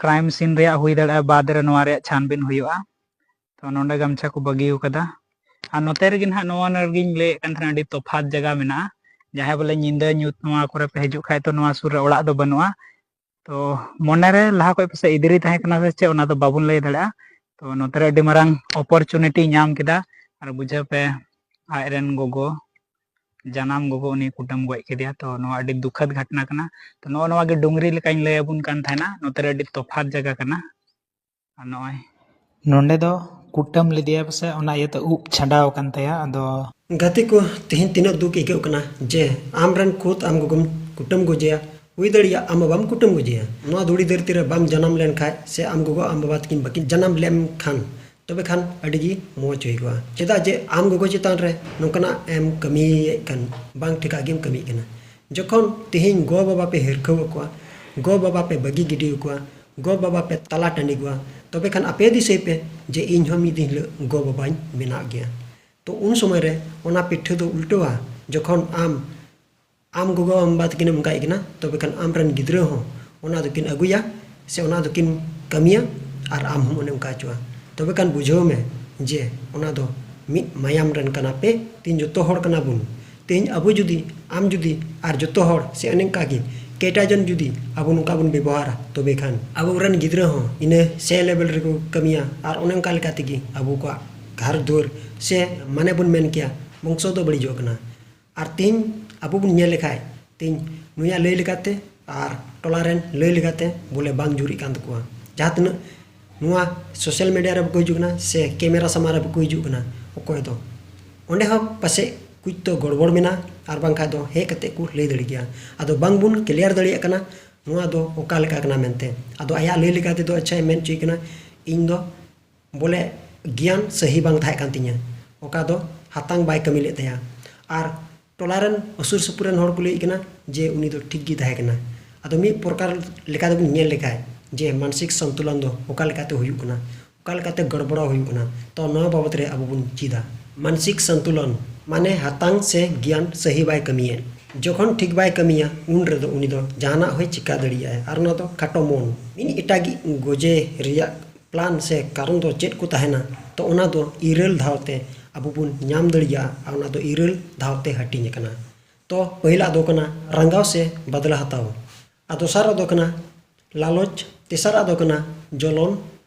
crime scene ᱨᱮᱭᱟᱜ ᱦᱩᱭ ᱫᱟᱲᱮᱭᱟᱜᱼᱟ, ᱵᱟᱫᱽ ᱨᱮ ᱱᱚᱣᱟ ᱨᱮᱭᱟᱜ ᱪᱷᱟᱱᱵᱤᱱ ᱦᱩᱭᱩᱜᱼᱟ᱾ ᱛᱚ ᱱᱚᱰᱮ ᱜᱟᱢᱪᱷᱟ ᱠᱚ ᱵᱟᱹᱜᱤ ᱟᱠᱟᱫᱟ᱾ ᱟᱨ ᱱᱚᱛᱮ ᱨᱮᱜᱮ ᱱᱟᱦᱟᱜ ᱱᱚᱣᱟ ᱨᱮᱜᱤᱧ ᱞᱟᱹᱭᱮᱫ ᱠᱟᱱ ᱛᱟᱦᱮᱱᱟ, ᱟᱹᱰᱤ ᱛᱚᱯᱷᱟᱛ ᱡᱟᱭᱜᱟ ᱢᱮᱱᱟᱜᱼᱟ᱾ ᱡᱟᱦᱟᱸᱭ ᱵᱚᱞᱮ ᱧᱤᱫᱟᱹ ᱧᱩᱛ ᱱᱚᱣᱟ ᱠᱚᱨᱮ ᱯᱮ ᱦᱤᱡᱩᱜ ᱠᱷᱟᱡ ᱛᱚ ᱱᱚᱣᱟ ᱥᱩᱨ ᱨᱮ ᱚᱲᱟᱜ ᱫᱚ ᱵᱟᱹᱱᱩᱜᱼᱟ᱾ ᱛᱚ ᱢᱚᱱᱮᱨᱮ ᱞᱟᱦᱟ ᱠᱷᱚᱡ ᱯᱟᱥᱮᱡ ᱤᱫᱤᱨᱤ ᱛᱟᱦᱮᱸ ᱠᱟᱱᱟ ᱥᱮ ᱪᱮᱫ, ᱚᱱᱟ ᱫᱚ ᱵᱟᱵᱚᱱ ᱞᱟᱹᱭ ᱫᱟᱲᱮᱭᱟᱜᱼᱟ᱾ ᱛᱚ ᱱᱚᱛᱮ ᱨᱮ ᱟᱹᱰᱤ ᱢᱟᱨᱟᱝ opportunity ᱧᱟᱢ ᱠᱮᱫᱟ᱾ ᱟᱨ ᱵᱩᱡᱷᱟᱹᱣ ᱯᱮ, ᱟᱡ ᱨᱮᱱ ᱜᱚᱜᱚ ᱡᱟᱱᱟᱢ ᱜᱚᱜᱚ ᱩᱱᱤ ᱠᱩᱴᱟᱹᱢ ᱜᱚᱡ ᱠᱮᱫᱮᱭᱟ᱾ ᱛᱚ ᱱᱚᱣᱟ ᱟᱹᱰᱤ ᱫᱩᱠᱷᱟᱫ ᱜᱷᱚᱴᱱᱟ ᱠᱟᱱᱟ᱾ ᱛᱚ ᱱᱚᱜᱼᱚ ᱱᱚᱣᱟ ᱜᱮ ᱰᱩᱝᱨᱤ ᱞᱮᱠᱟᱧ ᱞᱟᱹᱭ ᱟᱵᱚᱱ ᱠᱟᱱ ᱛᱟᱦᱮᱱᱟ, ᱱᱚᱛᱮ ᱨᱮ ᱟᱹᱰᱤ ᱛᱚᱯᱷᱟᱛ ᱡᱟᱭᱜᱟ ᱠᱟᱱᱟ᱾ ᱟᱨ ᱱᱚᱜᱼᱚᱭ ᱱᱚᱸᱰᱮ ᱫᱚ ᱠᱩᱴᱟᱹᱢ ᱞᱮᱫᱮᱭᱟ ᱯᱟᱥᱮ, ᱚᱱᱟ ᱤᱭᱟᱹᱛᱮ ᱩᱵ ᱪᱷᱟᱰᱟᱣ ᱟᱠᱟᱱ ᱛᱟᱭᱟ᱾ ᱟᱫᱚ ᱜᱟᱛᱮ ᱠᱚ, ᱛᱮᱦᱮᱧ ᱛᱤᱱᱟᱹᱜ ᱫᱩᱠ ᱟᱹᱭᱠᱟᱹᱜ ᱠᱟᱱᱟ ᱡᱮ ᱟᱢ ᱨᱮᱱ ᱠᱷᱩᱫ ᱟᱢ ᱜᱚᱜᱚᱢ ᱠᱩᱴᱟᱹᱢ ᱜᱚᱡᱮᱭᱟ, ᱦᱩᱭ ᱫᱟᱲᱮᱭᱟᱜᱼᱟ ᱟᱢ ᱵᱟᱵᱟᱢ ᱠᱩᱴᱟᱹᱢ ᱜᱚᱡᱮᱭᱟ᱾ ᱱᱚᱣᱟ ᱫᱷᱩᱲᱤ ᱫᱷᱟᱹᱨᱛᱤ ᱨᱮ ᱵᱟᱢ ᱡᱟᱱᱟᱢ ᱞᱮᱱᱠᱷᱟᱡ ᱥᱮ ᱟᱢ ᱜᱚᱜᱚ ᱟᱢ ᱵᱟᱵᱟ ᱛᱟᱹᱠᱤᱱ ᱵᱟᱹᱠᱤᱱ ᱡᱟᱱᱟᱢ ᱞᱮᱢ ᱠᱷᱟᱱ, ᱛᱚᱵᱮ ᱠᱷᱟᱱ ᱟᱹᱰᱤ ᱜᱮ ᱢᱚᱡᱽ ᱦᱩᱭ ᱠᱚᱜᱼᱟ᱾ ᱪᱮᱫᱟᱜ ᱡᱮ ᱟᱢ ᱜᱚᱜᱚ ᱪᱮᱛᱟᱱ ᱨᱮ ᱱᱚᱝᱠᱟᱱᱟᱜ ᱮᱢ ᱠᱟᱹᱢᱤᱭᱮᱫ ᱠᱟᱱ, ᱵᱟᱝ ᱴᱷᱤᱠᱟᱜ ᱜᱮᱢ ᱠᱟᱹᱢᱤᱭᱮᱫ ᱠᱟᱱᱟ᱾ ᱡᱚᱠᱷᱚᱱ ᱛᱮᱦᱮᱧ ᱜᱚ ᱵᱟᱵᱟ ᱯᱮ ᱦᱤᱨᱠᱷᱟᱹᱣ ᱟᱠᱚᱣᱟ, ᱜᱚ ᱵᱟᱵᱟ ᱯᱮ ᱵᱟᱹᱜᱤ ᱜᱤᱰᱤ ᱟᱠᱚᱣᱟ, ᱜᱚ ᱵᱟᱵᱟ ᱯᱮ ᱛᱟᱞᱟ ᱴᱟᱺᱰᱤ ᱠᱚᱣᱟ, ᱛᱚᱵᱮ ᱠᱷᱟᱱ ᱟᱯᱮ ᱫᱤᱥᱟᱹᱭ ᱯᱮ ᱡᱮ ᱤᱧ ᱦᱚᱸ ᱢᱤᱫ ᱫᱤᱱ ᱦᱤᱞᱳᱜ ᱜᱚ ᱵᱟᱵᱟᱧ ᱵᱮᱱᱟᱜ ᱜᱮᱭᱟ᱾ ᱛᱚ ᱩᱱ ᱥᱚᱢᱚᱭ ᱨᱮ ᱚᱱᱟ ᱯᱤᱴᱷᱟᱹ ᱫᱚ ᱩᱞᱴᱟᱹᱣᱟ᱾ ᱡᱚᱠᱷᱚᱱ ᱟᱢ, ᱟᱢ ᱜᱚᱜᱚ ᱟᱢ ᱵᱟᱵᱟ ᱛᱟᱹᱠᱤᱱᱮᱢ ᱚᱱᱠᱟᱭᱮᱫ ᱠᱤᱱᱟ, ᱛᱚᱵᱮ ᱠᱷᱟᱱ ᱟᱢ ᱨᱮᱱ ᱜᱤᱫᱽᱨᱟᱹ ᱦᱚᱸ ᱚᱱᱟ ᱫᱚᱠᱤᱱ ᱟᱹᱜᱩᱭᱟ ᱥᱮ ᱚᱱᱟ ᱫᱚᱠᱤᱱ ᱠᱟᱹᱢᱤᱭᱟ ᱟᱨ ᱟᱢ ᱦᱚᱸᱢ ᱚᱱᱮ ᱚᱱᱠᱟ ᱦᱚᱪᱚᱜᱼᱟ᱾ ᱛᱚᱵᱮ ᱠᱷᱟᱱ ᱵᱩᱡᱷᱟᱹᱣ ᱢᱮ ᱡᱮ ᱚᱱᱟ ᱫᱚ ᱢᱤᱫ ᱢᱟᱭᱟᱢ ᱨᱮᱱ ᱠᱟᱱᱟ ᱯᱮ, ᱛᱮᱦᱮᱧ ᱡᱚᱛᱚ ᱦᱚᱲ ᱠᱟᱱᱟ ᱵᱚᱱ᱾ ᱛᱮᱦᱮᱧ ᱟᱵᱚ ᱡᱩᱫᱤ, ᱟᱢ ᱡᱩᱫᱤ ᱟᱨ ᱡᱚᱛᱚ ᱦᱚᱲ ᱥᱮ ᱚᱱᱮ ᱚᱱᱠᱟ ᱜᱮ ᱠᱮᱴᱟᱡᱚᱱ ᱡᱩᱫᱤ ᱟᱵᱚ ᱱᱚᱝᱠᱟ ᱵᱚᱱ ᱵᱮᱵᱚᱦᱟᱨᱟ, ᱛᱚᱵᱮ ᱠᱷᱟᱱ ᱟᱵᱚ ᱨᱮᱱ ᱜᱤᱫᱽᱨᱟᱹ ᱦᱚᱸ ᱤᱱᱟᱹ ᱥᱮ level ᱨᱮᱠᱚ ᱠᱟᱹᱢᱤᱭᱟ ᱟᱨ ᱚᱱᱮ ᱚᱱᱠᱟ ᱞᱮᱠᱟ ᱛᱮᱜᱮ ᱟᱵᱚ ᱠᱚᱣᱟᱜ ᱜᱷᱟᱨ ᱫᱩᱣᱟᱹᱨ ᱥᱮ ᱢᱟᱱᱮ ᱵᱚᱱ ᱢᱮᱱ ᱠᱮᱭᱟ ᱵᱚᱝᱥᱚ ᱫᱚ ᱵᱟᱹᱲᱤᱡᱚᱜ ᱠᱟᱱᱟ᱾ ᱟᱨ ᱛᱮᱦᱮᱧ ᱟᱵᱚ ᱵᱚᱱ ᱧᱮᱞ ᱞᱮᱠᱷᱟᱡ, ᱛᱮᱦᱮᱧ ᱱᱩᱭᱟᱜ ᱞᱟᱹᱭ ᱞᱮᱠᱟᱛᱮ ᱟᱨ ᱴᱚᱞᱟ ᱨᱮᱱ ᱞᱟᱹᱭ ᱞᱮᱠᱟᱛᱮ ᱵᱚᱞᱮ ᱵᱟᱝ ᱡᱩᱨᱤᱜ ᱠᱟᱱ ᱛᱟᱠᱚᱣᱟ᱾ ᱡᱟᱦᱟᱸ ᱛᱤᱱᱟᱹᱜ ᱱᱚᱣᱟ social media ᱨᱮ ᱵᱟᱠᱚ ᱦᱤᱡᱩᱜ ᱠᱟᱱᱟ ᱥᱮ camera ᱥᱟᱢᱟᱝ ᱨᱮ ᱵᱟᱠᱚ ᱦᱤᱡᱩᱜ ᱠᱟᱱᱟ ᱚᱠᱚᱭ ᱫᱚ, ᱚᱸᱰᱮ ᱦᱚᱸ ᱯᱟᱥᱮᱡ ᱠᱩᱪ ᱛᱚ ᱜᱚᱲᱵᱚᱲ ᱢᱮᱱᱟᱜᱼᱟ, ᱟᱨ ᱵᱟᱝᱠᱷᱟᱡ ᱫᱚ ᱦᱮᱡ ᱠᱟᱛᱮ ᱠᱚ ᱞᱟᱹᱭ ᱫᱟᱲᱮ ᱠᱮᱭᱟ᱾ ᱟᱫᱚ ᱵᱟᱝ ᱵᱚᱱ clear ᱫᱟᱲᱮᱭᱟᱜ ᱠᱟᱱᱟ ᱱᱚᱣᱟ ᱫᱚ ᱚᱠᱟ ᱞᱮᱠᱟ ᱠᱟᱱᱟ ᱢᱮᱱᱛᱮ᱾ ᱟᱫᱚ ᱟᱭᱟᱜ ᱞᱟᱹᱭ ᱞᱮᱠᱟ ᱛᱮᱫᱚ, ᱟᱪᱪᱷᱟᱭ ᱢᱮᱱ ᱦᱚᱪᱚᱭ ᱠᱟᱱᱟ, ᱤᱧ ᱫᱚ ᱵᱚᱞᱮ ᱜᱮᱭᱟᱱ ᱥᱟᱹᱦᱤ ᱵᱟᱝ ᱛᱟᱦᱮᱸ ᱠᱟᱱ ᱛᱤᱧᱟᱹ, ᱚᱠᱟ ᱫᱚ ᱦᱟᱛᱟᱝ ᱵᱟᱭ ᱠᱟᱹᱢᱤ ᱞᱮᱫ ᱛᱟᱭᱟ᱾ ᱟᱨ ᱴᱚᱞᱟ ᱨᱮᱱ ᱟᱹᱥᱩᱨ ᱥᱩᱯᱩᱨ ᱨᱮᱱ ᱦᱚᱲ ᱠᱚ ᱞᱟᱹᱭᱮᱫ ᱠᱟᱱᱟ ᱡᱮ ᱩᱱᱤ ᱫᱚ ᱴᱷᱤᱠ ᱜᱮ ᱛᱟᱦᱮᱸ ᱠᱟᱱᱟ᱾ ᱟᱫᱚ ᱢᱤᱫ ᱯᱨᱚᱠᱟᱨ ᱞᱮᱠᱟ ᱛᱮᱵᱚᱱ ᱧᱮᱞ ᱞᱮᱠᱷᱟᱡ ᱡᱮ ᱢᱟᱱᱥᱤᱠ ᱥᱚᱱᱛᱩᱞᱚᱱ ᱫᱚ ᱚᱠᱟ ᱞᱮᱠᱟᱛᱮ ᱦᱩᱭᱩᱜ ᱠᱟᱱᱟ, ᱚᱠᱟ ᱞᱮᱠᱟᱛᱮ ᱜᱚᱲᱵᱚᱲᱟᱣ ᱦᱩᱭᱩᱜ ᱠᱟᱱᱟ, ᱛᱚ ᱱᱚᱣᱟ ᱵᱟᱵᱚᱛ ᱨᱮ ᱟᱵᱚ ᱵᱚᱱ ᱪᱮᱫᱟ᱾ ᱢᱟᱱᱥᱤᱠ ᱥᱚᱱᱛᱩᱞᱚᱱ ᱢᱟᱱᱮ ᱦᱟᱛᱟᱝ ᱥᱮ ᱜᱮᱭᱟᱱ ᱥᱟᱹᱦᱤ ᱵᱟᱭ ᱠᱟᱹᱢᱤᱭᱮᱫ᱾ ᱡᱚᱠᱷᱚᱱ ᱴᱷᱤᱠ ᱵᱟᱭ ᱠᱟᱹᱢᱤᱭᱟ, ᱩᱱ ᱨᱮᱫᱚ ᱩᱱᱤ ᱫᱚ ᱡᱟᱦᱟᱱᱟᱜ ᱦᱚᱸᱭ ᱪᱤᱠᱟ ᱫᱟᱲᱮᱭᱟᱜᱼᱟ᱾ ᱟᱨ ᱱᱚᱣᱟ ᱫᱚ ᱠᱷᱟᱴᱚ ᱢᱚᱱ, ᱢᱤᱫ ᱮᱴᱟᱜᱤᱡ ᱜᱚᱡᱮ ᱨᱮᱭᱟᱜ ᱯᱞᱟᱱ ᱥᱮ ᱠᱟᱨᱚᱱ ᱫᱚ ᱪᱮᱫ ᱠᱚ ᱛᱟᱦᱮᱱᱟ, ᱛᱚ ᱚᱱᱟ ᱫᱚ ᱤᱨᱟᱹᱞ ᱫᱷᱟᱣ ᱛᱮ ᱟᱵᱚ ᱵᱚᱱ ᱧᱟᱢ ᱫᱟᱲᱮᱭᱟᱜᱼᱟ᱾ ᱟᱨ ᱚᱱᱟ ᱫᱚ ᱤᱨᱟᱹᱞ ᱫᱷᱟᱣ ᱛᱮ ᱦᱟᱹᱴᱤᱧ ᱟᱠᱟᱱᱟ᱾ ᱛᱚ ᱯᱟᱹᱦᱤᱞᱟᱜ ᱫᱚ ᱠᱟᱱᱟ ᱨᱟᱸᱜᱟᱣ ᱥᱮ ᱵᱟᱫᱞᱟ ᱦᱟᱛᱟᱣ, ᱟᱨ ᱫᱚᱥᱟᱨᱟᱜ ᱫᱚ ᱠᱟᱱᱟ ᱞᱟᱞᱚᱪ, ᱛᱮᱥᱟᱨᱟᱜ ᱫᱚ ᱠᱟᱱᱟ ᱡᱚᱞᱚᱱ,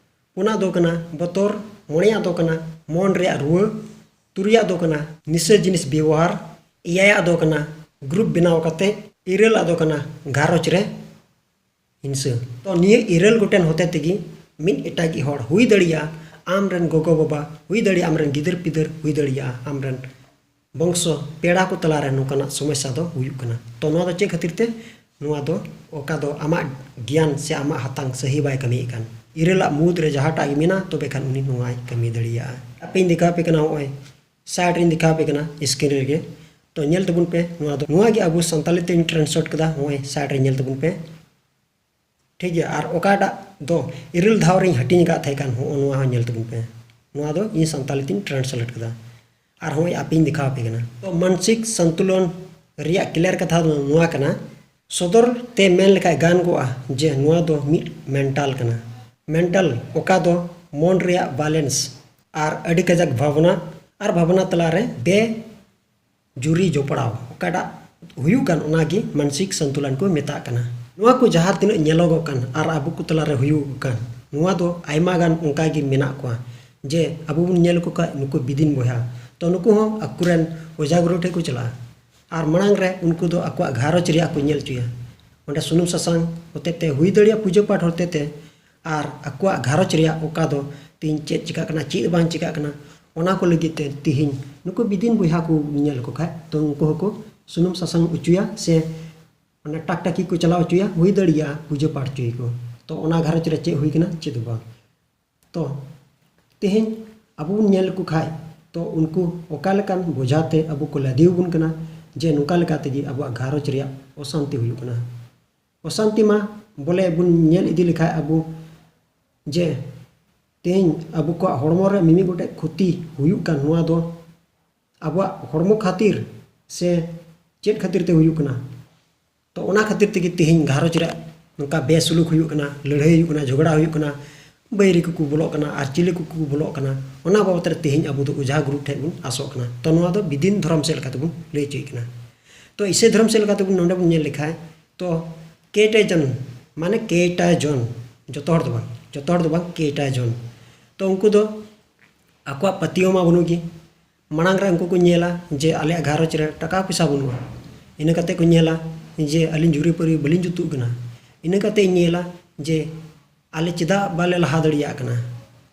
ᱯᱩᱱᱟᱜ ᱫᱚ ᱠᱟᱱᱟ ᱵᱚᱛᱚᱨ, ᱢᱚᱬᱮᱭᱟᱜ ᱫᱚ ᱠᱟᱱᱟ ᱢᱚᱱ ᱨᱮᱭᱟᱜ ᱨᱩᱣᱟᱹ, ᱛᱩᱨᱩᱭᱟᱜ ᱫᱚ ᱠᱟᱱᱟ ᱱᱤᱥᱟᱹ ᱡᱤᱱᱤᱥ ᱵᱮᱵᱚᱦᱟᱨ, ᱮᱭᱟᱭᱟᱜ ᱫᱚ ᱠᱟᱱᱟ ᱜᱨᱩᱯ ᱵᱮᱱᱟᱣ ᱠᱟᱛᱮ, ᱤᱨᱟᱹᱞᱟᱜ ᱫᱚ ᱠᱟᱱᱟ ᱜᱷᱟᱨᱚᱸᱡᱽ ᱨᱮ ᱦᱤᱝᱥᱟᱹ᱾ ᱛᱚ ᱱᱤᱭᱟᱹ ᱤᱨᱟᱹᱞ ᱜᱚᱴᱮᱱ ᱦᱚᱛᱮ ᱛᱮᱜᱮ ᱢᱤᱫ ᱮᱴᱟᱜᱤᱡ ᱦᱚᱲ ᱦᱩᱭ ᱫᱟᱲᱮᱭᱟᱜᱼᱟ, ᱟᱢ ᱨᱮᱱ ᱜᱚᱜᱚ ᱵᱟᱵᱟ ᱦᱩᱭ ᱫᱟᱲᱮᱭᱟᱜᱼᱟ, ᱟᱢ ᱨᱮᱱ ᱜᱤᱫᱟᱹᱨ ᱯᱤᱫᱟᱹᱨ ᱦᱩᱭ ᱫᱟᱲᱮᱭᱟᱜᱼᱟ, ᱟᱢ ᱨᱮᱱ ᱵᱚᱝᱥᱚ ᱯᱮᱲᱟ ᱠᱚ ᱛᱟᱞᱟᱨᱮ ᱱᱚᱝᱠᱟᱱᱟᱜ ᱥᱚᱢᱚᱥᱥᱟ ᱫᱚ ᱦᱩᱭᱩᱜ ᱠᱟᱱᱟ᱾ ᱛᱚ ᱱᱚᱣᱟ ᱫᱚ ᱪᱮᱫ ᱠᱷᱟᱹᱛᱤᱨ ᱛᱮ? ᱱᱚᱣᱟ ᱫᱚ ᱚᱠᱟ ᱫᱚ ᱟᱢᱟᱜ ᱜᱮᱭᱟᱱ ᱥᱮ ᱟᱢᱟᱜ ᱦᱟᱛᱟᱝ ᱥᱟᱹᱦᱤ ᱵᱟᱭ ᱠᱟᱹᱢᱤᱭᱮᱫ ᱠᱟᱱ᱾ ᱤᱨᱟᱹᱞᱟᱜ ᱢᱩᱫᱽ ᱨᱮ ᱡᱟᱦᱟᱸᱴᱟᱜ ᱜᱮ ᱢᱮᱱᱟᱜᱼᱟ, ᱛᱚᱵᱮ ᱠᱷᱟᱱ ᱩᱱᱤ ᱱᱚᱣᱟᱭ ᱠᱟᱹᱢᱤ ᱫᱟᱲᱮᱭᱟᱜᱼᱟ᱾ ᱟᱯᱮᱧ ᱫᱮᱠᱷᱟᱣ ᱟᱯᱮ ᱠᱟᱱᱟ, ᱱᱚᱜᱼᱚᱭ ᱥᱟᱭᱤᱰ ᱨᱤᱧ ᱫᱮᱠᱷᱟᱣ ᱟᱯᱮ ᱠᱟᱱᱟ ᱥᱠᱨᱤᱱ ᱨᱮᱜᱮ᱾ ᱛᱚ ᱧᱮᱞ ᱛᱟᱵᱚᱱ ᱯᱮ, ᱱᱚᱣᱟ ᱫᱚ, ᱱᱚᱣᱟ ᱜᱮ ᱟᱵᱚ ᱥᱟᱱᱛᱟᱞᱤ ᱛᱮᱧ ᱴᱨᱟᱱᱥᱞᱮᱴ ᱠᱟᱫᱟ᱾ ᱱᱚᱜᱼᱚᱭ ᱥᱟᱭᱤᱰ ᱨᱮ ᱧᱮᱞ ᱛᱟᱵᱚᱱ ᱯᱮ᱾ ᱴᱷᱤᱠ ᱜᱮᱭᱟ, ᱟᱨ ᱚᱠᱟᱴᱟᱜ ᱫᱚ ᱤᱨᱟᱹᱞ ᱫᱷᱟᱣ ᱨᱤᱧ ᱦᱟᱹᱴᱤᱧ ᱟᱠᱟᱫ ᱛᱟᱦᱮᱸ ᱠᱟᱱ, ᱦᱚᱸᱜᱼᱚ ᱱᱚᱣᱟ ᱦᱚᱸ ᱧᱮᱞ ᱛᱟᱵᱚᱱ ᱯᱮ᱾ ᱱᱚᱣᱟ ᱫᱚ ᱤᱧ ᱥᱟᱱᱛᱟᱞᱤ ᱛᱤᱧ ᱴᱨᱟᱱᱥᱞᱮᱴ ᱠᱟᱫᱟ᱾ ᱟᱨ ᱦᱚᱸᱜᱼᱚᱭ ᱟᱯᱮᱧ ᱫᱮᱠᱷᱟᱣ ᱟᱯᱮ ᱠᱟᱱᱟ᱾ ᱛᱚ ᱢᱟᱱᱥᱤᱠ ᱥᱚᱱᱛᱩᱞᱚᱱ ᱨᱮᱭᱟᱜ ᱠᱞᱤᱭᱟᱨ ᱠᱟᱛᱷᱟ ᱫᱚ ᱱᱚᱣᱟ ᱠᱟᱱᱟ, ᱥᱚᱫᱚᱨ ᱛᱮ ᱢᱮᱱ ᱞᱮᱠᱷᱟᱡ ᱜᱟᱱ ᱠᱚᱜᱼᱟ ᱡᱮ ᱱᱚᱣᱟ ᱫᱚ ᱢᱤᱫ ᱢᱮᱱᱴᱟᱞ ᱠᱟᱱᱟ᱾ ᱢᱮᱱᱴᱟᱞ ᱚᱠᱟ ᱫᱚ ᱢᱚᱱ ᱨᱮᱭᱟᱜ ᱵᱮᱞᱮᱱᱥ ᱟᱨ ᱟᱹᱰᱤ ᱠᱟᱡᱟᱠ ᱵᱷᱟᱵᱽᱱᱟ ᱟᱨ ᱵᱷᱟᱵᱽᱱᱟ ᱛᱟᱞᱟᱨᱮ ᱵᱮ ᱡᱩᱨᱤ ᱡᱚᱯᱲᱟᱣ ᱚᱠᱟᱴᱟᱜ ᱦᱩᱭᱩᱜ ᱠᱟᱱ, ᱚᱱᱟᱜᱮ ᱢᱟᱱᱥᱤᱠ ᱥᱚᱱᱛᱩᱞᱚᱱ ᱠᱚ ᱢᱮᱛᱟᱜ ᱠᱟᱱᱟ᱾ ᱱᱚᱣᱟ ᱠᱚ ᱡᱟᱦᱟᱸ ᱛᱤᱱᱟᱹᱜ ᱧᱮᱞᱚᱜᱚᱜ ᱠᱟᱱ ᱟᱨ ᱟᱵᱚ ᱠᱚ ᱛᱟᱞᱟᱨᱮ ᱦᱩᱭᱩᱜ ᱠᱟᱱ, ᱱᱚᱣᱟ ᱫᱚ ᱟᱭᱢᱟ ᱜᱟᱱ ᱚᱱᱠᱟ ᱜᱮ ᱢᱮᱱᱟᱜ ᱠᱚᱣᱟ ᱡᱮ ᱟᱵᱚ ᱵᱚᱱ ᱧᱮᱞ ᱠᱚ ᱠᱷᱟᱡ ᱱᱩᱠᱩ ᱵᱤᱫᱤᱱ ᱵᱚᱭᱦᱟ, ᱛᱚ ᱱᱩᱠᱩ ᱦᱚᱸ ᱟᱠᱚᱨᱮᱱ ᱚᱡᱷᱟ ᱜᱩᱨᱩ ᱴᱷᱮᱱ ᱠᱚ ᱪᱟᱞᱟᱜᱼᱟ᱾ ᱟᱨ ᱢᱟᱲᱟᱝ ᱨᱮ ᱩᱱᱠᱩ ᱫᱚ ᱟᱠᱚᱣᱟᱜ ᱜᱷᱟᱨᱚᱸᱡᱽ ᱨᱮᱭᱟᱜ ᱠᱚ ᱧᱮᱞ ᱦᱚᱪᱚᱭᱟ᱾ ᱚᱸᱰᱮ ᱥᱩᱱᱩᱢ ᱥᱟᱥᱟᱝ ᱦᱚᱛᱮᱛᱮ ᱦᱩᱭ ᱫᱟᱲᱮᱭᱟᱜᱼᱟ, ᱯᱩᱡᱟᱹ ᱯᱟᱴ ᱦᱚᱛᱮᱛᱮ, ᱟᱨ ᱟᱠᱚᱣᱟᱜ ᱜᱷᱟᱨᱚᱸᱡᱽ ᱨᱮᱭᱟᱜ ᱚᱠᱟ ᱫᱚ ᱛᱤᱦᱤᱧ ᱪᱮᱫ ᱪᱤᱠᱟᱹᱜ ᱠᱟᱱᱟ, ᱪᱮᱫ ᱵᱟᱝ ᱪᱤᱠᱟᱹᱜ ᱠᱟᱱᱟ, ᱚᱱᱟ ᱠᱚ ᱞᱟᱹᱜᱤᱫ ᱛᱮ ᱛᱤᱦᱤᱧ ᱱᱩᱠᱩ ᱵᱤᱫᱤᱱ ᱵᱚᱭᱦᱟ ᱠᱚ ᱧᱮᱞ ᱞᱮᱠᱚ ᱠᱷᱟᱡ, ᱛᱚ ᱩᱱᱠᱩ ᱦᱚᱸᱠᱚ ᱥᱩᱱᱩᱢ ᱥᱟᱥᱟᱝ ᱦᱚᱪᱚᱭᱟ ᱥᱮ ᱚᱱᱟ ᱴᱟᱠᱴᱟᱠᱤ ᱠᱚ ᱪᱟᱞᱟᱣ ᱦᱚᱪᱚᱭᱟ, ᱦᱩᱭ ᱫᱟᱲᱮᱭᱟᱜᱼᱟ ᱯᱩᱡᱟᱹ ᱯᱟᱴ ᱦᱚᱪᱚᱭᱟᱠᱚ᱾ ᱛᱚ ᱚᱱᱟ ᱜᱷᱟᱨᱚᱸᱡᱽ ᱨᱮ ᱪᱮᱫ ᱦᱩᱭ ᱠᱟᱱᱟ, ᱪᱮᱫ ᱦᱚᱸ ᱵᱟᱝ᱾ ᱛᱚ ᱛᱮᱦᱮᱧ ᱟᱵᱚ ᱵᱚᱱ ᱧᱮᱞ ᱞᱮᱠᱚ ᱠᱷᱟᱡ, ᱛᱚ ᱩᱱᱠᱩ ᱚᱠᱟ ᱞᱮᱠᱟᱱ ᱵᱚᱡᱷᱟ ᱛᱮ ᱟᱵᱚ ᱠᱚ ᱞᱟᱫᱮ ᱟᱵᱚᱱ ᱠᱟᱱᱟ ᱡᱮ ᱱᱚᱝᱠᱟ ᱞᱮᱠᱟ ᱛᱮᱜᱮ ᱟᱵᱚᱣᱟᱜ ᱜᱷᱟᱨᱚᱸᱡᱽ ᱨᱮᱭᱟᱜ ᱚᱥᱟᱱᱛᱤ ᱦᱩᱭᱩᱜ ᱠᱟᱱᱟ᱾ ᱚᱥᱟᱱᱛᱤ ᱢᱟ ᱵᱚᱞᱮ ᱵᱚᱱ ᱧᱮᱞ ᱤᱫᱤ ᱞᱮᱠᱷᱟᱡ ᱟᱵᱚ ᱡᱮ ᱛᱮᱦᱮᱧ ᱟᱵᱚ ᱠᱚᱣᱟᱜ ᱦᱚᱲᱢᱚ ᱨᱮ ᱢᱤᱢᱤᱫ ᱜᱚᱴᱮᱡ ᱠᱷᱚᱛᱤ ᱦᱩᱭᱩᱜ ᱠᱟᱱ, ᱱᱚᱣᱟ ᱫᱚ ᱟᱵᱚᱣᱟᱜ ᱦᱚᱲᱢᱚ ᱠᱷᱟᱹᱛᱤᱨ ᱥᱮ ᱪᱮᱫ ᱠᱷᱟᱹᱛᱤᱨ ᱛᱮ ᱦᱩᱭᱩᱜ ᱠᱟᱱᱟ? ᱛᱚ ᱚᱱᱟ ᱠᱷᱟᱹᱛᱤᱨ ᱛᱮᱜᱮ ᱛᱮᱦᱮᱧ ᱜᱷᱟᱨᱚᱸᱡᱽ ᱨᱮ ᱱᱚᱝᱠᱟ ᱵᱮᱥᱩᱞᱩᱠ ᱦᱩᱭᱩᱜ ᱠᱟᱱᱟ, ᱞᱟᱹᱲᱦᱟᱹᱭ ᱦᱩᱭᱩᱜ ᱠᱟᱱᱟ, ᱡᱷᱚᱜᱽᱲᱟ ᱦᱩᱭᱩᱜ ᱠᱟᱱᱟ, ᱵᱟᱹᱭᱨᱤ ᱠᱚᱠᱚ ᱵᱚᱞᱚᱜ ᱠᱟᱱᱟ ᱟᱨ ᱪᱤᱞᱤ ᱠᱚᱠᱚ ᱵᱚᱞᱚᱜ ᱠᱟᱱᱟ, ᱚᱱᱟ ᱵᱟᱵᱚᱫ ᱨᱮ ᱛᱮᱦᱮᱧ ᱟᱵᱚ ᱫᱚ ᱚᱡᱷᱟ ᱜᱩᱨᱩ ᱴᱷᱮᱱ ᱵᱚᱱ ᱟᱥᱚᱜ ᱠᱟᱱᱟ᱾ ᱛᱚ ᱱᱚᱣᱟ ᱫᱚ ᱵᱤᱫᱤᱱ ᱫᱷᱚᱨᱚᱢ ᱥᱮᱫ ᱞᱮᱠᱟᱛᱮᱵᱚᱱ ᱞᱟᱹᱭ ᱦᱚᱪᱚᱭᱮᱫ ᱠᱟᱱᱟ᱾ ᱛᱚ ᱤᱥᱟᱹᱭ ᱫᱷᱚᱨᱚᱢ ᱥᱮᱫ ᱞᱮᱠᱟᱛᱮᱵᱚᱱ ᱱᱚᱰᱮ ᱵᱚᱱ ᱧᱮᱞ ᱞᱮᱠᱷᱟᱡ, ᱛᱚ ᱠᱮᱴᱟᱡᱚᱱ, ᱢᱟᱱᱮ ᱠᱮᱴᱟᱡᱚᱱ, ᱡᱚᱛᱚ ᱦᱚᱲ ᱫᱚ ᱵᱟᱝ, ᱡᱚᱛᱚ ᱦᱚᱲ ᱫᱚ ᱵᱟᱝ, ᱠᱮᱴᱟᱡᱚᱱ᱾ ᱛᱚ ᱩᱱᱠᱩ ᱫᱚ ᱟᱠᱚᱣᱟᱜ ᱯᱟᱹᱛᱭᱟᱹᱣ ᱢᱟ ᱵᱟᱹᱱᱩᱜ ᱜᱮ᱾ ᱢᱟᱲᱟᱝ ᱨᱮ ᱩᱱᱠᱩ ᱠᱚ ᱧᱮᱞᱟ ᱡᱮ ᱟᱞᱮᱭᱟᱜ ᱜᱷᱟᱨᱚᱸᱡᱽ ᱨᱮ ᱴᱟᱠᱟ ᱯᱚᱭᱥᱟ ᱵᱟᱹᱱᱩᱜᱼᱟ, ᱤᱱᱟᱹ ᱠᱟᱛᱮ ᱠᱚ ᱧᱮᱞᱟ ᱡᱮ ᱟᱹᱞᱤᱧ ᱡᱩᱨᱤ ᱯᱟᱹᱨᱤ ᱵᱟᱹᱞᱤᱧ ᱡᱩᱛᱩᱜ ᱠᱟᱱᱟ, ᱤᱱᱟᱹ ᱠᱟᱛᱮ ᱧᱮᱞᱟ ᱡᱮ ᱟᱞᱮ ᱪᱮᱫᱟᱜ ᱵᱟᱞᱮ ᱞᱟᱦᱟ ᱫᱟᱲᱮᱭᱟᱜ ᱠᱟᱱᱟ,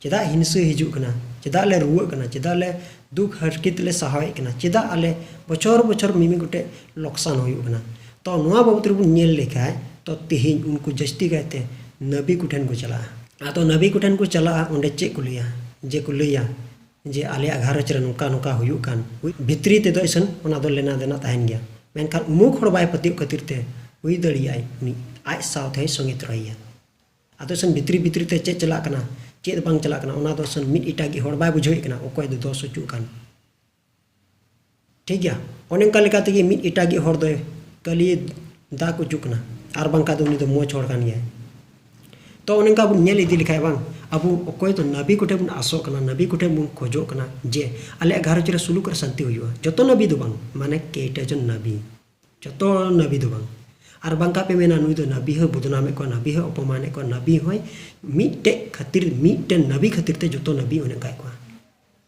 ᱪᱮᱫᱟᱜ ᱦᱤᱝᱥᱟᱹ ᱦᱤᱡᱩᱜ ᱠᱟᱱᱟ, ᱪᱮᱫᱟᱜ ᱞᱮ ᱨᱩᱣᱟᱹᱜ ᱠᱟᱱᱟ, ᱪᱮᱫᱟᱜ ᱞᱮ ᱫᱩᱠ ᱦᱟᱨᱠᱮᱛ ᱞᱮ ᱥᱟᱦᱟᱣᱮᱫ ᱠᱟᱱᱟ, ᱪᱮᱫᱟᱜ ᱟᱞᱮ ᱵᱚᱪᱷᱚᱨ ᱵᱚᱪᱷᱚᱨ ᱢᱤᱢᱤᱫ ᱜᱚᱴᱮᱡ ᱞᱚᱠᱥᱟᱱ ᱦᱩᱭᱩᱜ ᱠᱟᱱᱟ᱾ ᱛᱚ ᱱᱚᱣᱟ ᱵᱟᱵᱚᱫ ᱨᱮᱵᱚᱱ ᱧᱮᱞ ᱞᱮᱠᱷᱟᱡ, ᱛᱚ ᱛᱮᱦᱮᱧ ᱩᱱᱠᱩ ᱡᱟᱹᱥᱛᱤ ᱠᱟᱭᱛᱮ ᱱᱟᱹᱵᱤ ᱠᱚᱴᱷᱮᱱ ᱠᱚ ᱪᱟᱞᱟᱜᱼᱟ᱾ ᱟᱫᱚ ᱱᱟᱹᱵᱤ ᱠᱚᱴᱷᱮᱱ ᱠᱚ ᱪᱟᱞᱟᱜᱼᱟ, ᱚᱸᱰᱮ ᱪᱮᱫ ᱠᱚ ᱞᱟᱹᱭᱟ? ᱡᱮ ᱠᱚ ᱞᱟᱹᱭᱟ ᱡᱮ ᱟᱞᱮᱭᱟᱜ ᱜᱷᱟᱨᱚᱸᱡᱽ ᱨᱮ ᱱᱚᱝᱠᱟ ᱱᱚᱝᱠᱟ ᱦᱩᱭᱩᱜ ᱠᱟᱱ, ᱵᱷᱤᱛᱨᱤ ᱛᱮᱫᱚ ᱤᱥᱟᱹᱱ ᱚᱱᱟ ᱫᱚ ᱞᱮᱱᱟ ᱫᱮᱱᱟ ᱛᱟᱦᱮᱱ ᱜᱮᱭᱟ, ᱢᱮᱱᱠᱷᱟᱱ ᱩᱢᱩᱠ ᱦᱚᱲ ᱵᱟᱭ ᱯᱟᱹᱛᱭᱟᱹᱜ ᱠᱷᱟᱹᱛᱤᱨ ᱛᱮ ᱦᱩᱭ ᱫᱟᱲᱮᱭᱟᱜᱼᱟᱭ ᱩᱱᱤ ᱟᱡ ᱥᱟᱶᱛᱮᱭ ᱥᱚᱸᱜᱮ ᱛᱚᱨᱟᱭᱮᱭᱟ᱾ ᱟᱫᱚ ᱤᱥᱟᱹᱱ ᱵᱷᱤᱛᱨᱤ ᱵᱷᱤᱛᱨᱤ ᱛᱮ ᱪᱮᱫ ᱪᱟᱞᱟᱜ ᱠᱟᱱᱟ, ᱪᱮᱫ ᱵᱟᱝ ᱪᱟᱞᱟᱜ ᱠᱟᱱᱟ, ᱚᱱᱟ ᱫᱚ ᱤᱥᱟᱹᱱ ᱢᱤᱫ ᱮᱴᱟᱜᱤᱡ ᱦᱚᱲ ᱵᱟᱭ ᱵᱩᱡᱷᱟᱹᱣᱮᱫ ᱠᱟᱱᱟ ᱚᱠᱚᱭ ᱫᱚ ᱫᱚᱥ ᱦᱚᱪᱚᱜ ᱠᱟᱱ᱾ ᱴᱷᱤᱠ ᱜᱮᱭᱟ, ᱚᱱᱮ ᱚᱱᱠᱟ ᱞᱮᱠᱟ ᱛᱮᱜᱮ ᱢᱤᱫ ᱮᱴᱟᱜᱤᱡ ᱦᱚᱲ ᱫᱚᱭ ᱠᱟᱹᱞᱤ ᱫᱟᱜ ᱦᱚᱪᱚᱜ ᱠᱟᱱᱟ, ᱟᱨ ᱵᱟᱝᱠᱷᱟᱱ ᱫᱚ ᱩᱱᱤ ᱫᱚ ᱢᱚᱡᱽ ᱦᱚᱲ ᱠᱟᱱ ᱜᱮᱭᱟᱭ᱾ ᱛᱚ ᱚᱱᱮ ᱚᱱᱠᱟ ᱵᱚᱱ ᱧᱮᱞ ᱤᱫᱤ ᱞᱮᱠᱷᱟᱡ ᱵᱟᱝ, ᱟᱵᱚ ᱚᱠᱚᱭ ᱫᱚ ᱱᱟᱵᱤ ᱠᱚᱴᱷᱮᱱ ᱵᱚᱱ ᱟᱥᱚᱜ ᱠᱟᱱᱟ, ᱱᱟᱵᱤ ᱠᱚᱴᱷᱮᱱ ᱵᱚᱱ ᱠᱷᱚᱡᱚᱜ ᱠᱟᱱᱟ ᱡᱮ ᱟᱞᱮᱭᱟᱜ ᱜᱷᱟᱨᱚᱸᱡᱽ ᱨᱮ ᱥᱩᱞᱩᱠ ᱟᱨ ᱥᱟᱱᱛᱤ ᱦᱩᱭᱩᱜᱼᱟ᱾ ᱡᱚᱛᱚ ᱱᱟᱵᱤ ᱫᱚ ᱵᱟᱝ, ᱢᱟᱱᱮ ᱠᱮᱴᱟᱡᱚᱱ ᱱᱟᱵᱤ, ᱡᱚᱛᱚ ᱱᱟᱵᱤ ᱫᱚ ᱵᱟᱝ᱾ ᱟᱨ ᱵᱟᱝᱠᱷᱟᱱ ᱯᱮ ᱢᱮᱱᱟ ᱱᱩᱭ ᱫᱚ ᱱᱟᱵᱤ ᱦᱚᱸ ᱵᱚᱫᱱᱟᱢᱮᱫ ᱠᱚᱣᱟ, ᱱᱟᱵᱤ ᱦᱚᱸ ᱚᱯᱚᱢᱟᱱᱮᱫ ᱠᱚᱣᱟ, ᱱᱟᱵᱤ ᱦᱚᱸᱭ ᱢᱤᱫᱴᱮᱡ ᱠᱷᱟᱹᱛᱤᱨ, ᱢᱤᱫᱴᱮᱱ ᱱᱟᱵᱤ ᱠᱷᱟᱹᱛᱤᱨ ᱛᱮ ᱡᱚᱛᱚ ᱱᱟᱵᱤ ᱚᱱᱮ ᱚᱱᱠᱟᱭᱮᱫ ᱠᱚᱣᱟ᱾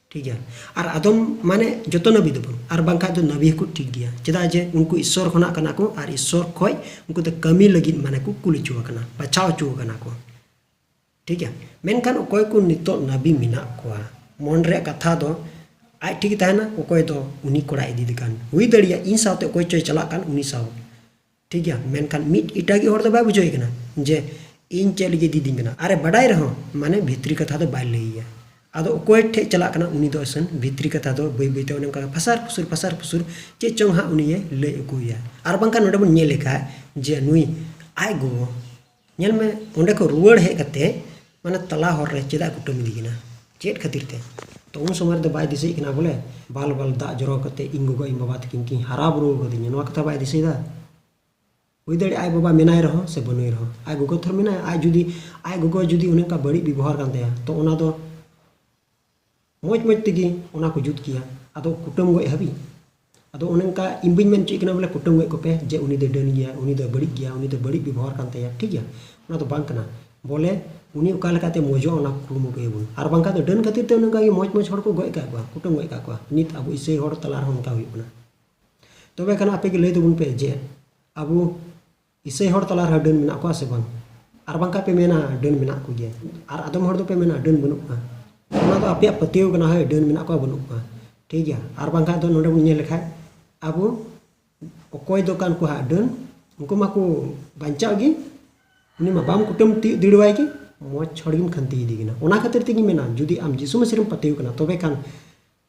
ᱴᱷᱤᱠ ᱜᱮᱭᱟ, ᱟᱨ ᱟᱫᱚᱢ ᱢᱟᱱᱮ ᱡᱚᱛᱚ ᱱᱟᱵᱤ ᱫᱚ ᱵᱟᱝ, ᱟᱨ ᱵᱟᱝᱠᱷᱟᱡ ᱫᱚ ᱱᱟᱵᱤ ᱦᱚᱸᱠᱚ ᱴᱷᱤᱠ ᱜᱮᱭᱟ, ᱪᱮᱫᱟᱜ ᱡᱮ ᱩᱱᱠᱩ ᱤᱥᱥᱚᱨ ᱠᱷᱚᱱᱟᱜ ᱠᱟᱱᱟ ᱠᱚ ᱟᱨ ᱤᱥᱥᱚᱨ ᱠᱷᱚᱡ ᱩᱱᱠᱩ ᱫᱚ ᱠᱟᱹᱢᱤ ᱞᱟᱹᱜᱤᱫ ᱢᱟᱱᱮ ᱠᱚ ᱠᱩᱞ ᱦᱚᱪᱚ ᱟᱠᱟᱱᱟ, ᱵᱟᱪᱷᱟᱣ ᱦᱚᱪᱚ ᱟᱠᱟᱱᱟ ᱠᱚ᱾ ᱴᱷᱤᱠ ᱜᱮᱭᱟ, ᱢᱮᱱᱠᱷᱟᱱ ᱚᱠᱚᱭ ᱠᱚ ᱱᱤᱛᱚᱜ ᱱᱟᱵᱤ ᱢᱮᱱᱟᱜ ᱠᱚᱣᱟ, ᱢᱚᱱ ᱨᱮᱭᱟᱜ ᱠᱟᱛᱷᱟ ᱫᱚ ᱟᱡ ᱴᱷᱤᱠ ᱛᱟᱦᱮᱱᱟ, ᱚᱠᱚᱭ ᱫᱚ ᱩᱱᱤ ᱠᱚᱲᱟ ᱤᱫᱤᱭᱮ ᱠᱟᱱ, ᱦᱩᱭ ᱫᱟᱲᱮᱭᱟᱜᱼᱟ ᱤᱧ ᱥᱟᱶᱛᱮ ᱚᱠᱚᱭ ᱪᱚᱭ ᱪᱟᱞᱟᱜ ᱠᱟᱱ ᱩᱱᱤ ᱥᱟᱶ᱾ ᱴᱷᱤᱠ ᱜᱮᱭᱟ, ᱢᱮᱱᱠᱷᱟᱱ ᱢᱤᱫ ᱮᱴᱟᱜᱤᱡ ᱦᱚᱲ ᱫᱚ ᱵᱟᱭ ᱵᱩᱡᱷᱟᱹᱣᱮ ᱠᱟᱱᱟ ᱡᱮ ᱤᱧ ᱪᱮᱫ ᱞᱟᱹᱜᱤᱫ ᱤᱫᱤᱭᱤᱧ ᱠᱟᱱᱟ᱾ ᱟᱨᱮ ᱵᱟᱰᱟᱭ ᱨᱮᱦᱚᱸ ᱢᱟᱱᱮ ᱵᱷᱤᱛᱨᱤ ᱠᱟᱛᱷᱟ ᱫᱚ ᱵᱟᱭ ᱞᱟᱹᱭᱟ᱾ ᱟᱫᱚ ᱚᱠᱚᱭ ᱴᱷᱮᱡ ᱪᱟᱞᱟᱜ ᱠᱟᱱᱟ ᱩᱱᱤ ᱫᱚ ᱤᱥᱟᱹᱱ ᱵᱷᱤᱛᱨᱤ ᱠᱟᱛᱷᱟ ᱫᱚ ᱵᱟᱹᱭ ᱵᱟᱹᱭᱛᱮ ᱚᱱᱮ ᱚᱱᱠᱟ ᱯᱷᱟᱥᱟᱨ ᱯᱷᱩᱥᱩᱨ ᱯᱷᱟᱥᱟᱨ ᱯᱷᱩᱥᱩᱨ ᱪᱮᱫ ᱪᱚᱝ ᱦᱟᱸᱜ ᱩᱱᱤᱭᱮ ᱞᱟᱹᱭ ᱟᱹᱜᱩᱭᱟ᱾ ᱟᱨ ᱵᱟᱝᱠᱷᱟᱱ ᱱᱚᱰᱮ ᱵᱚᱱ ᱧᱮᱞ ᱞᱮᱠᱷᱟᱡ ᱡᱮ ᱱᱩᱭ ᱟᱡ ᱜᱚᱜᱚ, ᱧᱮᱞ ᱢᱮ, ᱚᱸᱰᱮ ᱠᱚ ᱨᱩᱣᱟᱹᱲ ᱦᱮᱡ ᱠᱟᱛᱮ ᱢᱟᱱᱮ ᱛᱟᱞᱟ ᱦᱚᱨ ᱨᱮ ᱪᱮᱫᱟᱜ ᱠᱩᱴᱟᱹᱢ ᱤᱫᱤ ᱠᱤᱱᱟ, ᱪᱮᱫ ᱠᱷᱟᱹᱛᱤᱨ ᱛᱮ? ᱛᱚ ᱩᱱ ᱥᱚᱢᱚᱭ ᱨᱮᱫᱚ ᱵᱟᱭ ᱫᱤᱥᱟᱹᱭᱮᱫ ᱠᱟᱱᱟ ᱵᱚᱞᱮ ᱵᱟᱞ ᱵᱟᱞ ᱫᱟᱜ ᱡᱚᱨᱚ ᱠᱟᱛᱮ ᱤᱧ ᱜᱚᱜᱚ ᱤᱧ ᱵᱟᱵᱟ ᱛᱟᱹᱠᱤᱱ ᱠᱤᱱ ᱦᱟᱨᱟ ᱵᱩᱨᱩ ᱟᱠᱟᱫᱤᱧᱟ, ᱱᱚᱣᱟ ᱠᱟᱛᱷᱟ ᱵᱟᱭ ᱫᱤᱥᱟᱹᱭᱮᱫᱟ᱾ ᱦᱩᱭ ᱫᱟᱲᱮᱭᱟᱜᱼᱟ ᱟᱡ ᱵᱟᱵᱟ ᱢᱮᱱᱟᱭ ᱨᱮᱦᱚᱸ ᱥᱮ ᱵᱟᱹᱱᱩᱭ ᱨᱮᱦᱚᱸ, ᱟᱡ ᱜᱚᱜᱚ ᱛᱷᱚᱨ ᱢᱮᱱᱟᱭᱟ᱾ ᱟᱡ ᱡᱩᱫᱤ, ᱟᱡ ᱜᱚᱜᱚ ᱡᱩᱫᱤ ᱚᱱᱮ ᱚᱱᱠᱟ ᱵᱟᱹᱲᱤᱡ ᱵᱮᱵᱚᱦᱟᱨ ᱠᱟᱱ ᱛᱟᱭᱟ, ᱛᱚ ᱚᱱᱟ ᱫᱚ ᱢᱚᱡᱽ ᱢᱚᱡᱽ ᱛᱮᱜᱮ ᱚᱱᱟ ᱠᱚ ᱡᱩᱛ ᱠᱮᱭᱟ᱾ ᱟᱫᱚ ᱠᱩᱴᱟᱹᱢ ᱜᱚᱡ ᱦᱟᱹᱵᱤᱡ? ᱟᱫᱚ ᱚᱱᱮ ᱚᱱᱠᱟ ᱤᱧ ᱵᱟᱹᱧ ᱢᱮᱱ ᱦᱚᱪᱚᱭᱮᱫ ᱠᱟᱱᱟ ᱵᱚᱞᱮ ᱠᱩᱴᱟᱹᱢ ᱜᱚᱡ ᱠᱚᱯᱮ, ᱡᱮ ᱩᱱᱤ ᱫᱚ ᱰᱟᱹᱱ ᱜᱮᱭᱟ, ᱩᱱᱤ ᱫᱚ ᱵᱟᱹᱲᱤᱡ ᱜᱮᱭᱟ, ᱩᱱᱤ ᱫᱚ ᱵᱟᱹᱲᱤᱡ ᱵᱮᱵᱚᱦᱟᱨ ᱠᱟᱱ ᱛᱟᱭᱟ, ᱴᱷᱤᱠ ᱜᱮᱭᱟ, ᱚᱱᱟ ᱫᱚ ᱵᱟᱝ ᱠᱟᱱᱟ᱾ ᱵᱚᱞᱮ ᱩᱱᱤ ᱚᱠᱟ ᱞᱮᱠᱟᱛᱮ ᱢᱚᱡᱚᱜ, ᱚᱱᱟ ᱠᱩᱨᱩᱢᱩᱴᱩᱭᱟᱵᱚᱱ᱾ ᱟᱨ ᱵᱟᱝᱠᱷᱟᱱ ᱫᱚ ᱰᱟᱹᱱ ᱠᱷᱟᱹᱛᱤᱨ ᱛᱮ ᱚᱱᱮ ᱚᱱᱠᱟ ᱜᱮ ᱢᱚᱡᱽ ᱢᱚᱡᱽ ᱦᱚᱲ ᱠᱚ ᱜᱚᱡ ᱟᱠᱟᱫ ᱠᱚᱣᱟ, ᱠᱩᱴᱟᱹᱢ ᱜᱚᱡ ᱟᱠᱟᱫ ᱠᱚᱣᱟ᱾ ᱱᱤᱛ ᱟᱵᱚ ᱤᱥᱟᱹᱭ ᱦᱚᱲ ᱛᱟᱞᱟ ᱨᱮᱦᱚᱸ ᱚᱱᱠᱟ ᱦᱩᱭᱩᱜ ᱠᱟᱱᱟ᱾ ᱛᱚᱵᱮ ᱠᱷᱟᱱ ᱟᱯᱮ ᱜᱮ ᱞᱟᱹᱭ ᱛᱟᱵᱚᱱ ᱯᱮ ᱡᱮ ᱟᱵᱚ ᱤᱥᱟᱹᱭ ᱦᱚᱲ ᱛᱟᱞᱟ ᱨᱮᱦᱚᱸ ᱰᱟᱹᱱ ᱢᱮᱱᱟᱜ ᱠᱚᱣᱟ ᱥᱮ ᱵᱟᱝ? ᱟᱨ ᱵᱟᱝᱠᱷᱟᱱ ᱯᱮ ᱢᱮᱱᱟ ᱰᱟᱹᱱ ᱢᱮᱱᱟᱜ ᱠᱚᱜᱮᱭᱟ, ᱟᱨ ᱟᱫᱚᱢ ᱦᱚᱲ ᱫᱚᱯᱮ ᱢᱮᱱᱟ ᱰᱟᱹᱱ ᱵᱟᱹᱱᱩᱜ ᱠᱚᱣᱟ᱾ ᱚᱱᱟ ᱫᱚ ᱟᱯᱮᱭᱟᱜ ᱯᱟᱹᱛᱭᱟᱹᱣ ᱠᱟᱱᱟ, ᱦᱳᱭ, ᱰᱟᱹᱱ ᱢᱮᱱᱟᱜ ᱠᱚᱣᱟ, ᱵᱟᱹᱱᱩᱜ ᱠᱚᱣᱟ, ᱴᱷᱤᱠ ᱜᱮᱭᱟ᱾ ᱟᱨ ᱵᱟᱝᱠᱷᱟᱱ ᱫᱚ ᱱᱚᱰᱮ ᱵᱚᱱ ᱧᱮᱞ ᱞᱮᱠᱷᱟᱡ ᱟᱵᱚ ᱚᱠᱚᱭ ᱫᱚ ᱠᱟᱱ ᱠᱚ ᱦᱟᱸᱜ ᱰᱟᱹᱱ, ᱩᱱᱠᱩ ᱢᱟᱠᱚ ᱵᱟᱧᱪᱟᱣ ᱜᱮ, ᱩᱱᱤ ᱢᱟ ᱵᱟᱢ ᱠᱩᱴᱟᱹᱢ ᱛᱤᱭᱳᱜ ᱫᱟᱲᱮᱣᱟᱭ ᱜᱮ, ᱢᱚᱡᱽ ᱦᱚᱲ ᱜᱮᱢ ᱠᱷᱟᱱᱛᱤ ᱤᱫᱤ ᱠᱟᱱᱟ᱾ ᱚᱱᱟ ᱠᱷᱟᱹᱛᱤᱨ ᱛᱮᱜᱮᱧ ᱢᱮᱱᱟ, ᱡᱩᱫᱤ ᱟᱢ ᱡᱤᱥᱩ ᱢᱟᱹᱥᱤ ᱨᱮᱢ ᱯᱟᱹᱛᱭᱟᱹᱣ ᱠᱟᱱᱟ, ᱛᱚᱵᱮ ᱠᱷᱟᱱ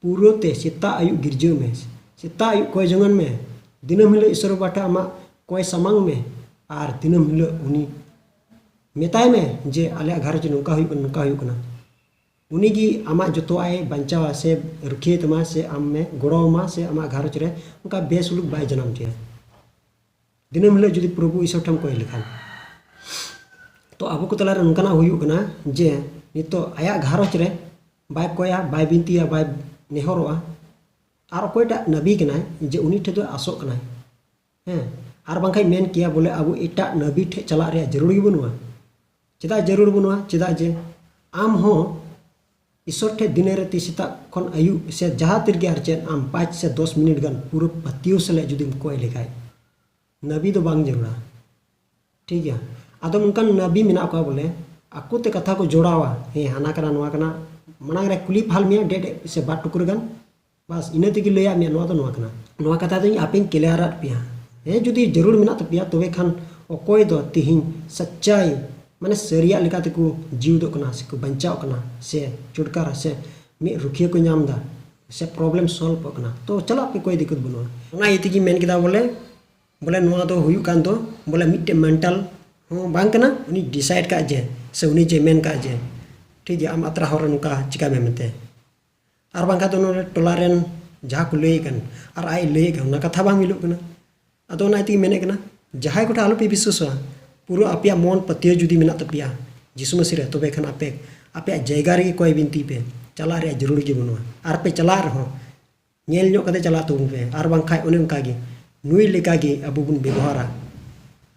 ᱯᱩᱨᱟᱹ ᱛᱮ ᱥᱮᱛᱟᱜ ᱟᱹᱭᱩᱵ ᱜᱤᱨᱡᱟᱹ ᱢᱮ, ᱥᱮᱛᱟᱜ ᱟᱹᱭᱩᱵ ᱠᱚᱭ ᱡᱚᱝᱟᱱ ᱢᱮ, ᱫᱤᱱᱟᱹᱢ ᱦᱤᱞᱳᱜ ᱤᱥᱚᱨ ᱵᱟᱵᱟ ᱴᱷᱮᱱ ᱟᱢᱟᱜ ᱠᱚᱭ ᱥᱟᱢᱟᱝ ᱢᱮ, ᱟᱨ ᱫᱤᱱᱟᱹᱢ ᱦᱤᱞᱳᱜ ᱩᱱᱤ ᱢᱮᱛᱟᱭ ᱢᱮ ᱡᱮ ᱟᱞᱮᱭᱟᱜ ᱜᱷᱟᱨᱚᱸᱡᱽ ᱨᱮ ᱱᱚᱝᱠᱟ ᱦᱩᱭᱩᱜ ᱠᱟᱱᱟ, ᱱᱚᱝᱠᱟ ᱦᱩᱭᱩᱜ ᱠᱟᱱᱟ᱾ ᱩᱱᱤ ᱜᱮ ᱟᱢᱟᱜ ᱡᱚᱛᱚᱣᱟᱜ ᱮ ᱵᱟᱧᱪᱟᱣᱟ ᱥᱮ ᱨᱩᱠᱷᱤᱭᱟᱹ ᱛᱟᱢᱟ ᱥᱮ ᱟᱢ ᱮ ᱜᱚᱲᱚ ᱟᱢᱟ ᱥᱮ ᱟᱢᱟᱜ ᱜᱷᱟᱨᱚᱸᱡᱽ ᱨᱮ ᱚᱱᱠᱟ ᱵᱮᱥᱩᱞᱩᱠ ᱵᱟᱭ ᱡᱟᱱᱟᱢ ᱦᱚᱪᱚᱭᱟ᱾ ᱫᱤᱱᱟᱹᱢ ᱦᱤᱞᱳᱜ ᱡᱩᱫᱤ ᱯᱨᱚᱵᱷᱩ ᱤᱥᱚᱨ ᱴᱷᱮᱱ ᱠᱚᱭ ᱞᱮᱠᱷᱟᱱ, ᱛᱚ ᱟᱵᱚ ᱠᱚ ᱛᱟᱞᱟᱨᱮ ᱱᱚᱝᱠᱟᱱᱟᱜ ᱦᱩᱭᱩᱜ ᱠᱟᱱᱟ ᱡᱮ ᱱᱤᱛᱚᱜ ᱟᱭᱟᱜ ᱜᱷᱟᱨᱚᱸᱡᱽ ᱨᱮ ᱵᱟᱭ ᱠᱚᱭᱟ, ᱵᱟᱭ ᱵᱤᱱᱛᱤᱭᱟ, ᱵᱟᱭ ᱱᱮᱦᱚᱨᱚᱜᱼᱟ, ᱟᱨ ᱚᱠᱚᱭᱴᱟᱜ ᱱᱟᱵᱤ ᱠᱟᱱᱟᱭ ᱡᱮ ᱩᱱᱤ ᱴᱷᱮᱱ ᱫᱚ ᱟᱥᱚᱜ ᱠᱟᱱᱟᱭ, ᱦᱮᱸ, ᱟᱨ ᱵᱟᱝᱠᱷᱟᱡ ᱢᱮᱱ ᱠᱮᱭᱟ ᱵᱚᱞᱮ ᱟᱵᱚ ᱮᱴᱟᱜ ᱱᱟᱵᱤ ᱴᱷᱮᱡ ᱪᱟᱞᱟᱜ ᱨᱮᱭᱟᱜ ᱡᱟᱹᱨᱩᱲ ᱜᱮ ᱵᱟᱹᱱᱩᱜᱼᱟ᱾ ᱪᱮᱫᱟᱜ ᱡᱟᱹᱨᱩᱲ ᱵᱟᱹᱱᱩᱜᱼᱟ? ᱪᱮᱫᱟᱜ ᱡᱮ ᱟᱢ ᱦᱚᱸ ᱤᱥᱚᱨ ᱴᱷᱮᱡ ᱫᱤᱱᱮ ᱨᱟᱛᱮ ᱥᱮᱛᱟᱜ ᱠᱷᱚᱱ ᱟᱹᱭᱩᱵ ᱥᱮ ᱡᱟᱦᱟᱸ ᱛᱤᱨᱮᱜᱮ ᱟᱨ ᱪᱮᱫ ᱟᱢ ᱯᱟᱸᱪ ᱥᱮ ᱫᱚᱥ ᱢᱤᱱᱤᱴ ᱜᱟᱱ ᱯᱩᱨᱟᱹ ᱯᱟᱹᱛᱭᱟᱹᱣ ᱥᱟᱞᱟᱜ ᱡᱩᱫᱤᱢ ᱠᱚᱭ ᱞᱮᱠᱷᱟᱡ, ᱱᱟᱵᱤ ᱫᱚ ᱵᱟᱝ ᱡᱟᱹᱨᱩᱲᱟ᱾ ᱴᱷᱤᱠ ᱜᱮᱭᱟ᱾ ᱟᱫᱚ ᱚᱱᱠᱟᱱ ᱱᱟᱵᱤ ᱢᱮᱱᱟᱜ ᱠᱚᱣᱟ ᱵᱚᱞᱮ ᱟᱠᱚ ᱛᱮ ᱠᱟᱛᱷᱟ ᱠᱚ ᱡᱚᱲᱟᱣᱟ, ᱦᱮᱸ ᱦᱟᱱᱟ ᱠᱟᱱᱟ ᱱᱚᱣᱟ ᱠᱟᱱᱟ, ᱢᱟᱲᱟᱝ ᱨᱮ ᱠᱩᱞᱤ ᱯᱷᱟᱞ ᱢᱮᱭᱟ ᱰᱮ ᱰᱮ ᱥᱮ ᱵᱟᱨ ᱴᱩᱠᱨᱟᱹ ᱜᱟᱱ, ᱵᱟᱥ ᱤᱱᱟᱹ ᱛᱮᱜᱮ ᱞᱟᱹᱭᱟᱫ ᱢᱮᱭᱟ ᱱᱚᱣᱟ ᱫᱚ ᱱᱚᱣᱟ ᱠᱟᱱᱟ᱾ ᱱᱚᱣᱟ ᱠᱟᱛᱷᱟ ᱫᱚᱧ ᱟᱯᱮᱧ ᱠᱞᱤᱭᱟᱨᱟᱫ ᱯᱮᱭᱟ᱾ ᱦᱮᱸ, ᱡᱩᱫᱤ ᱡᱟᱹᱨᱩᱲ ᱢᱮᱱᱟᱜ ᱛᱟᱯᱮᱭᱟ ᱛᱚᱵᱮ ᱠᱷᱟᱱ ᱚᱠᱚᱭ ᱫᱚ ᱛᱤᱦᱤᱧ ᱥᱟᱪᱪᱟᱭ ᱢᱟᱱᱮ ᱥᱟᱹᱨᱤᱭᱟᱜ ᱞᱮᱠᱟ ᱛᱮᱠᱚ ᱡᱤᱣᱤᱫᱚᱜ ᱠᱟᱱᱟ ᱥᱮᱠᱚ ᱵᱟᱧᱪᱟᱣ ᱠᱟᱱᱟ ᱥᱮ ᱪᱷᱩᱴᱠᱟᱨᱟ ᱥᱮ ᱢᱤᱫ ᱨᱩᱠᱷᱤᱭᱟᱹ ᱠᱚ ᱧᱟᱢ ᱮᱫᱟ ᱥᱮ problem solve ᱚᱜ ᱠᱟᱱᱟ, ᱛᱚ ᱪᱟᱞᱟᱜ ᱯᱮ, ᱠᱚᱭ ᱫᱤᱠᱠᱚᱛ ᱵᱟᱹᱱᱩᱜᱼᱟ᱾ ᱚᱱᱟ ᱤᱭᱟᱹ ᱛᱮᱜᱮᱧ ᱢᱮᱱ ᱠᱮᱫᱟ ᱵᱚᱞᱮ, ᱵᱚᱞᱮ ᱱᱚᱣᱟ ᱫᱚ ᱦᱩᱭᱩᱜ ᱠᱟᱱ ᱫᱚ ᱵᱚᱞᱮ ᱢᱤᱫᱴᱮᱡ mental ᱦᱚᱸ ᱵᱟᱝ ᱠᱟᱱᱟ, ᱩᱱᱤ decide ᱠᱟᱜ ᱡᱮ ᱥᱮ ᱩᱱᱤ ᱡᱮ ᱢᱮᱱ ᱠᱟᱜ ᱡᱮ ᱴᱷᱤᱠ ᱜᱮᱭᱟ ᱟᱢ ᱟᱛᱨᱟ ᱦᱚᱨ ᱨᱮ ᱱᱚᱝᱠᱟ ᱪᱤᱠᱟᱹ ᱢᱮ ᱢᱮᱱᱛᱮ, ᱟᱨ ᱵᱟᱝᱠᱷᱟᱱ ᱫᱚ ᱱᱚᱰᱮ ᱴᱚᱞᱟ ᱨᱮᱱ ᱡᱟᱦᱟᱸ ᱠᱚ ᱞᱟᱹᱭᱮᱫ ᱠᱟᱱ ᱟᱨ ᱟᱡ ᱞᱟᱹᱭᱮᱫ ᱠᱟᱱ ᱚᱱᱟ ᱠᱟᱛᱷᱟ ᱵᱟᱝ ᱢᱤᱞᱚᱜ ᱠᱟᱱᱟ᱾ ᱟᱫᱚ ᱚᱱᱟ ᱤᱭᱟᱹ ᱛᱮᱜᱮ ᱢᱮᱱᱮᱫ ᱠᱟᱱᱟ ᱡᱟᱦᱟᱸᱭ ᱠᱚᱴᱷᱮᱱ ᱟᱞᱚᱯᱮ ᱵᱤᱥᱣᱟᱥᱚᱜᱼᱟ᱾ ᱯᱩᱨᱟᱹ ᱟᱯᱮᱭᱟᱜ ᱢᱚᱱ ᱯᱟᱹᱛᱭᱟᱹᱣ ᱡᱩᱫᱤ ᱢᱮᱱᱟᱜ ᱛᱟᱯᱮᱭᱟ ᱡᱤᱥᱩ ᱢᱟᱹᱥᱤ ᱨᱮ, ᱛᱚᱵᱮ ᱠᱷᱟᱱ ᱟᱯᱮ ᱟᱯᱮᱭᱟᱜ ᱡᱟᱭᱜᱟ ᱨᱮᱜᱮ ᱠᱚᱭ ᱵᱤᱱᱛᱤᱭ ᱯᱮ᱾ ᱪᱟᱞᱟᱜ ᱨᱮᱭᱟᱜ ᱡᱟᱹᱨᱩᱲ ᱜᱮ ᱵᱟᱹᱱᱩᱜᱼᱟ᱾ ᱟᱨ ᱯᱮ ᱪᱟᱞᱟᱜ ᱨᱮᱦᱚᱸ, ᱧᱮᱞ ᱧᱚᱜ ᱠᱟᱛᱮ ᱪᱟᱞᱟᱜ ᱛᱟᱵᱚᱱ ᱯᱮ᱾ ᱟᱨ ᱵᱟᱝᱠᱷᱟᱡ ᱚᱱᱮ ᱚᱱᱠᱟ ᱜᱮ ᱱᱩᱭ ᱞᱮᱠᱟ ᱜᱮ ᱟᱵᱚ ᱵᱚᱱ ᱵᱮᱵᱚᱦᱟᱨᱟ᱾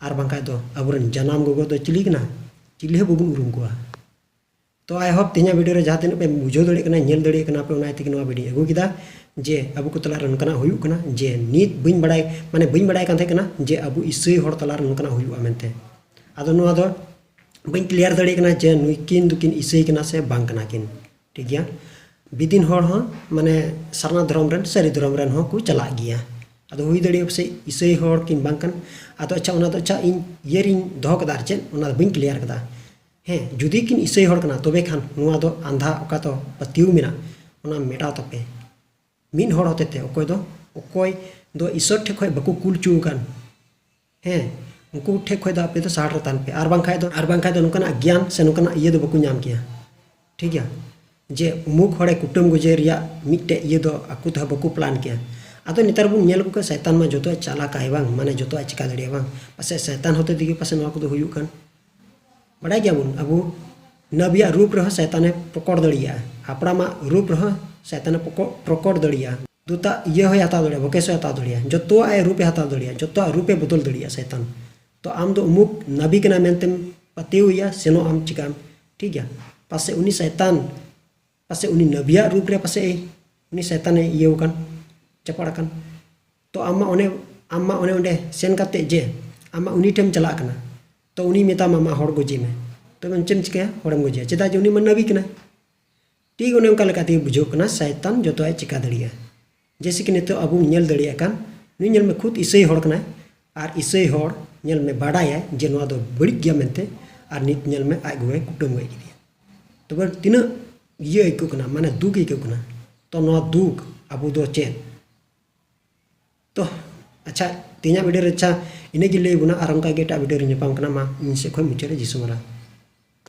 ᱟᱨ ᱵᱟᱝᱠᱷᱟᱡ ᱫᱚ ᱟᱵᱚᱨᱮᱱ ᱡᱟᱱᱟᱢ ᱜᱚᱜᱚ ᱫᱚ ᱪᱤᱞᱤ ᱠᱟᱱᱟ? ᱪᱤᱞᱤ ᱦᱚᱸ ᱵᱟᱵᱚᱱ ᱩᱨᱩᱢ ᱠᱚᱣᱟ᱾ ᱛᱚ, I hope ᱛᱮᱦᱮᱧᱟᱜ video ᱨᱮ ᱡᱟᱦᱟᱸ ᱛᱤᱱᱟᱹᱜ ᱯᱮ ᱵᱩᱡᱷᱟᱹᱣ ᱫᱟᱲᱮᱭᱟᱜ ᱠᱟᱱᱟ, ᱧᱮᱞ ᱫᱟᱲᱮᱭᱟᱜ ᱠᱟᱱᱟ ᱯᱮ, ᱚᱱᱟ ᱤᱭᱟᱹ ᱛᱮᱜᱮ ᱱᱚᱣᱟ video ᱤᱧ ᱟᱹᱜᱩ ᱠᱮᱫᱟ ᱡᱮ ᱟᱵᱚ ᱠᱚ ᱛᱟᱞᱟᱨᱮ ᱱᱚᱝᱠᱟᱱᱟᱜ ᱦᱩᱭᱩᱜ ᱠᱟᱱᱟ, ᱡᱮ ᱱᱤᱛ ᱵᱟᱹᱧ ᱵᱟᱲᱟᱭ, ᱢᱟᱱᱮ ᱵᱟᱹᱧ ᱵᱟᱲᱟᱭ ᱠᱟᱱ ᱛᱟᱦᱮᱸ ᱠᱟᱱᱟ ᱡᱮ ᱟᱵᱚ ᱤᱥᱟᱹᱭ ᱦᱚᱲ ᱛᱟᱞᱟᱨᱮ ᱱᱚᱝᱠᱟᱱᱟᱜ ᱦᱩᱭᱩᱜᱼᱟ ᱢᱮᱱᱛᱮ᱾ ᱟᱫᱚ ᱱᱚᱣᱟ ᱫᱚ ᱵᱟᱹᱧ clear ᱫᱟᱲᱮᱭᱟᱜ ᱠᱟᱱᱟ ᱡᱮ ᱱᱩᱭ ᱠᱤᱱ ᱫᱚᱠᱤᱱ ᱤᱥᱟᱹᱭ ᱠᱟᱱᱟ ᱥᱮ ᱵᱟᱝ ᱠᱟᱱᱟ ᱠᱤᱱ, ᱴᱷᱤᱠ ᱜᱮᱭᱟ? ᱵᱤᱫᱤᱱ ᱦᱚᱲ ᱦᱚᱸ, ᱢᱟᱱᱮ ᱥᱟᱨᱱᱟ ᱫᱷᱚᱨᱚᱢ ᱨᱮᱱ, ᱥᱟᱹᱨᱤ ᱫᱷᱚᱨᱚᱢ ᱨᱮᱱ ᱦᱚᱸ ᱠᱚ ᱪᱟᱞᱟᱜ ᱜᱮᱭᱟ᱾ ᱟᱫᱚ ᱦᱩᱭ ᱫᱟᱲᱮᱭᱟᱜᱼᱟ ᱯᱟᱥᱮᱡ ᱤᱥᱟᱹᱭ ᱦᱚᱲ ᱠᱤᱱ ᱵᱟᱝ ᱠᱟᱱ᱾ ᱟᱫᱚ ᱟᱪᱪᱷᱟ, ᱚᱱᱟ ᱫᱚ ᱟᱪᱪᱷᱟ ᱤᱧ ᱤᱭᱟᱹ ᱨᱤᱧ ᱫᱚᱦᱚ ᱠᱟᱫᱟ, ᱟᱨ ᱪᱮᱫ ᱚᱱᱟ ᱫᱚ ᱵᱟᱹᱧ clear ᱠᱟᱫᱟ᱾ ᱦᱮᱸ, ᱡᱩᱫᱤ ᱠᱤᱱ ᱤᱥᱟᱹᱭ ᱦᱚᱲ ᱠᱟᱱᱟ, ᱛᱚᱵᱮ ᱠᱷᱟᱱ ᱱᱚᱣᱟ ᱫᱚ ᱟᱸᱫᱷᱟ ᱚᱠᱟ ᱫᱚ ᱯᱟᱹᱛᱭᱟᱹᱣ ᱢᱮᱱᱟᱜ, ᱚᱱᱟ ᱢᱮᱴᱟᱣ ᱛᱟᱯᱮ᱾ ᱢᱤᱫ ᱦᱚᱲ ᱦᱚᱛᱮᱛᱮ, ᱚᱠᱚᱭ ᱫᱚ, ᱚᱠᱚᱭ ᱫᱚ ᱤᱥᱚᱨ ᱴᱷᱮᱱ ᱠᱷᱚᱱ ᱵᱟᱠᱚ ᱠᱩᱞ ᱦᱚᱪᱚ ᱟᱠᱟᱱ, ᱦᱮᱸ, ᱩᱱᱠᱩ ᱴᱷᱮᱱ ᱠᱷᱚᱱ ᱫᱚ ᱟᱯᱮ ᱫᱚ ᱥᱟᱦᱟ ᱨᱮ ᱛᱟᱦᱮᱱ ᱯᱮ᱾ ᱟᱨ ᱵᱟᱝᱠᱷᱟᱡ ᱫᱚ, ᱟᱨ ᱵᱟᱝᱠᱷᱟᱡ ᱫᱚ ᱱᱚᱝᱠᱟᱱᱟᱜ ᱜᱮᱭᱟᱱ ᱥᱮ ᱱᱚᱝᱠᱟᱱᱟᱜ ᱤᱭᱟᱹ ᱫᱚ ᱵᱟᱠᱚ ᱧᱟᱢ ᱠᱮᱭᱟ, ᱴᱷᱤᱠ ᱜᱮᱭᱟ? ᱡᱮ ᱩᱢᱩᱠ ᱦᱚᱲᱮ ᱠᱩᱴᱟᱹᱢ ᱜᱚᱡᱮ ᱨᱮᱭᱟᱜ ᱢᱤᱫᱴᱮᱡ ᱤᱭᱟᱹ ᱫᱚ ᱟᱠᱚ ᱛᱮᱦᱚᱸ ᱵᱟᱠᱚ plan ᱠᱮᱭᱟ᱾ ᱟᱫᱚ ᱱᱮᱛᱟᱨ ᱵᱚᱱ ᱧᱮᱞ ᱠᱚ ᱠᱷᱟᱱ ᱥᱟᱭᱛᱟᱱ ᱢᱟ ᱡᱚᱛᱚᱣᱟᱜ ᱪᱟᱞᱟᱠᱟᱭ ᱵᱟᱝ, ᱢᱟᱱᱮ ᱡᱚᱛᱚᱣᱟᱜ ᱪᱤᱠᱟ ᱫᱟᱲᱮᱭᱟᱜᱼᱟ ᱵᱟᱝ, ᱯᱟᱥᱮᱡ ᱥᱟᱭᱛᱟᱱ ᱦᱚᱛᱮ ᱛᱮᱜᱮ ᱯᱟᱥᱮᱡ ᱱᱚᱣᱟ ᱠᱚᱫᱚ ᱦᱩᱭᱩᱜ ᱠᱟᱱ᱾ ᱵᱟᱰᱟᱭ ᱜᱮᱭᱟᱵᱚᱱ ᱟᱵᱚ ᱱᱟᱵᱤᱭᱟᱜ ᱨᱩᱯ ᱨᱮᱦᱚᱸ ᱥᱟᱭᱛᱟᱱᱮ ᱯᱨᱚᱠᱚᱴ ᱫᱟᱲᱮᱭᱟᱜᱼᱟ, ᱦᱟᱯᱲᱟᱢᱟᱜ ᱨᱩᱯ ᱨᱮᱦᱚᱸ ᱥᱟᱭᱛᱟᱱᱮ ᱯᱨᱚᱠᱚ-, ᱯᱨᱚᱠᱚᱴ ᱫᱟᱲᱮᱭᱟᱜᱼᱟ, ᱫᱩᱛᱟᱜ ᱤᱭᱟᱹ ᱦᱚᱸᱭ ᱦᱟᱛᱟᱣ ᱫᱟᱲᱮᱭᱟᱜᱼᱟ, ᱵᱚᱠᱮᱥ ᱦᱚᱸᱭ ᱦᱟᱛᱟᱣ ᱫᱟᱲᱮᱭᱟᱜᱼᱟ, ᱡᱚᱛᱚᱣᱟᱜ ᱮ ᱨᱩᱯᱮ ᱦᱟᱛᱟᱣ ᱫᱟᱲᱮᱭᱟᱜᱼᱟ, ᱡᱚᱛᱚᱣᱟᱜ ᱨᱩᱯᱮ ᱵᱚᱫᱚᱞ ᱫᱟᱲᱮᱭᱟᱜᱼᱟ ᱥᱟᱭᱛᱟᱱ᱾ ᱛᱚ ᱟᱢ ᱫᱚ ᱩᱢᱩᱠ ᱱᱟᱵᱤ ᱠᱟᱱᱟᱭ ᱢᱮᱱᱛᱮᱢ ᱯᱟᱹᱛᱭᱟᱹᱣ ᱮᱭᱟ, ᱥᱮᱱᱚᱜ ᱟᱢ, ᱪᱤᱠᱟᱹᱢ, ᱴᱷᱤᱠ ᱜᱮᱭᱟ? ᱯᱟᱥᱮᱡ ᱩᱱᱤ ᱥᱟᱭᱛᱟᱱ, ᱯᱟᱥᱮᱡ ᱩᱱᱤ ᱱᱟᱵᱤᱭᱟᱜ ᱨᱩᱯ ᱨᱮ ᱯᱟᱥᱮᱡ ᱮ, ᱩᱱᱤ ᱥᱟᱭᱛᱟᱱᱮ ᱤᱭᱟᱹᱣ ᱟᱠᱟᱱ, ᱪᱟᱯᱟᱲ ᱟᱠᱟᱱ᱾ ᱛᱚ ᱟᱢ ᱢᱟ ᱚᱱᱮ, ᱟᱢ ᱢᱟ ᱚᱱᱮ ᱚᱸᱰᱮ ᱥᱮᱱ ᱠᱟᱛᱮ ᱡᱮ ᱟᱢ ᱢᱟ ᱩᱱᱤ ᱴᱷᱮᱱ ᱪᱟᱞᱟᱜ ᱠᱟᱱᱟ, ᱛᱚ ᱩᱱᱤ ᱢᱮᱛᱟᱢᱟ, "ᱟᱢᱟᱜ ᱦᱚᱲ ᱜᱚᱡᱮ ᱢᱮ", ᱛᱚᱵᱮ ᱪᱮᱫ ᱮᱢ ᱪᱤᱠᱟᱹᱭᱟ? ᱦᱚᱲᱮᱢ ᱜᱚᱡᱮᱭᱟ, ᱪᱮᱫᱟᱜ ᱡᱮ ᱩᱱᱤ ᱢᱟ ᱱᱟᱵᱤ ᱠᱟᱱᱟᱭ᱾ ᱴᱷᱤᱠ ᱚᱱᱮ ᱚᱱᱠᱟ ᱞᱮᱠᱟ ᱛᱮᱜᱮ ᱵᱩᱡᱷᱟᱹᱜ ᱠᱟᱱᱟ, ᱥᱟᱭᱛᱟᱱ ᱡᱚᱛᱚᱣᱟᱜ ᱮ ᱪᱤᱠᱟ ᱫᱟᱲᱮᱭᱟᱜᱼᱟ᱾ ᱡᱮᱭᱥᱮ ᱠᱤ ᱱᱤᱛᱚᱜ ᱟᱵᱚ ᱵᱚᱱ ᱧᱮᱞ ᱫᱟᱲᱮᱭᱟᱜ ᱠᱟᱱ, ᱱᱩᱭ ᱧᱮᱞ ᱢᱮ, ᱠᱷᱩᱫ ᱤᱥᱟᱹᱭ ᱦᱚᱲ ᱠᱟᱱᱟᱭ, ᱟᱨ ᱤᱥᱟᱹᱭ ᱦᱚᱲ ᱧᱮᱞ ᱢᱮ ᱵᱟᱰᱟᱭᱟᱭ ᱡᱮ ᱱᱚᱣᱟ ᱫᱚ ᱵᱟᱹᱲᱤᱡ ᱜᱮᱭᱟ ᱢᱮᱱᱛᱮ, ᱟᱨ ᱱᱤᱛ ᱧᱮᱞ ᱢᱮ ᱟᱡ ᱜᱚᱜᱚᱭ ᱠᱩᱴᱟᱹᱢ ᱜᱚᱡ ᱠᱮᱫᱮᱭᱟ᱾ ᱛᱚᱵᱮ ᱛᱤᱱᱟᱹᱜ ᱤᱭᱟᱹ ᱟᱹᱭᱠᱟᱹᱜ ᱠᱟᱱᱟ, ᱢᱟᱱᱮ ᱫᱩᱠ ᱟᱹᱭᱠᱟᱹᱜ ᱠᱟᱱᱟ᱾ ᱛᱚ ᱱᱚᱣᱟ ᱫᱩᱠ ᱟᱵᱚ ᱫᱚ ᱪᱮᱫ? ᱛᱚ ᱟᱪᱪᱷᱟ, ᱛᱮᱦᱮᱧᱟᱜ video ᱨᱮ ᱟᱪᱪᱷᱟ ᱤᱱᱟᱹᱜᱮ ᱞᱟᱹᱭ ᱵᱚᱱᱟ, ᱟᱨ ᱚᱱᱠᱟ ᱜᱮ ᱮᱴᱟᱜ video ᱨᱮ ᱧᱟᱯᱟᱢ ᱠᱟᱱᱟ᱾ ᱢᱟ ᱤᱧ ᱥᱮᱫ ᱠᱷᱚᱱ ᱢᱩᱪᱟᱹᱫ ᱨᱮ ᱡᱤᱥᱩ ᱢᱟᱨᱟᱝ᱾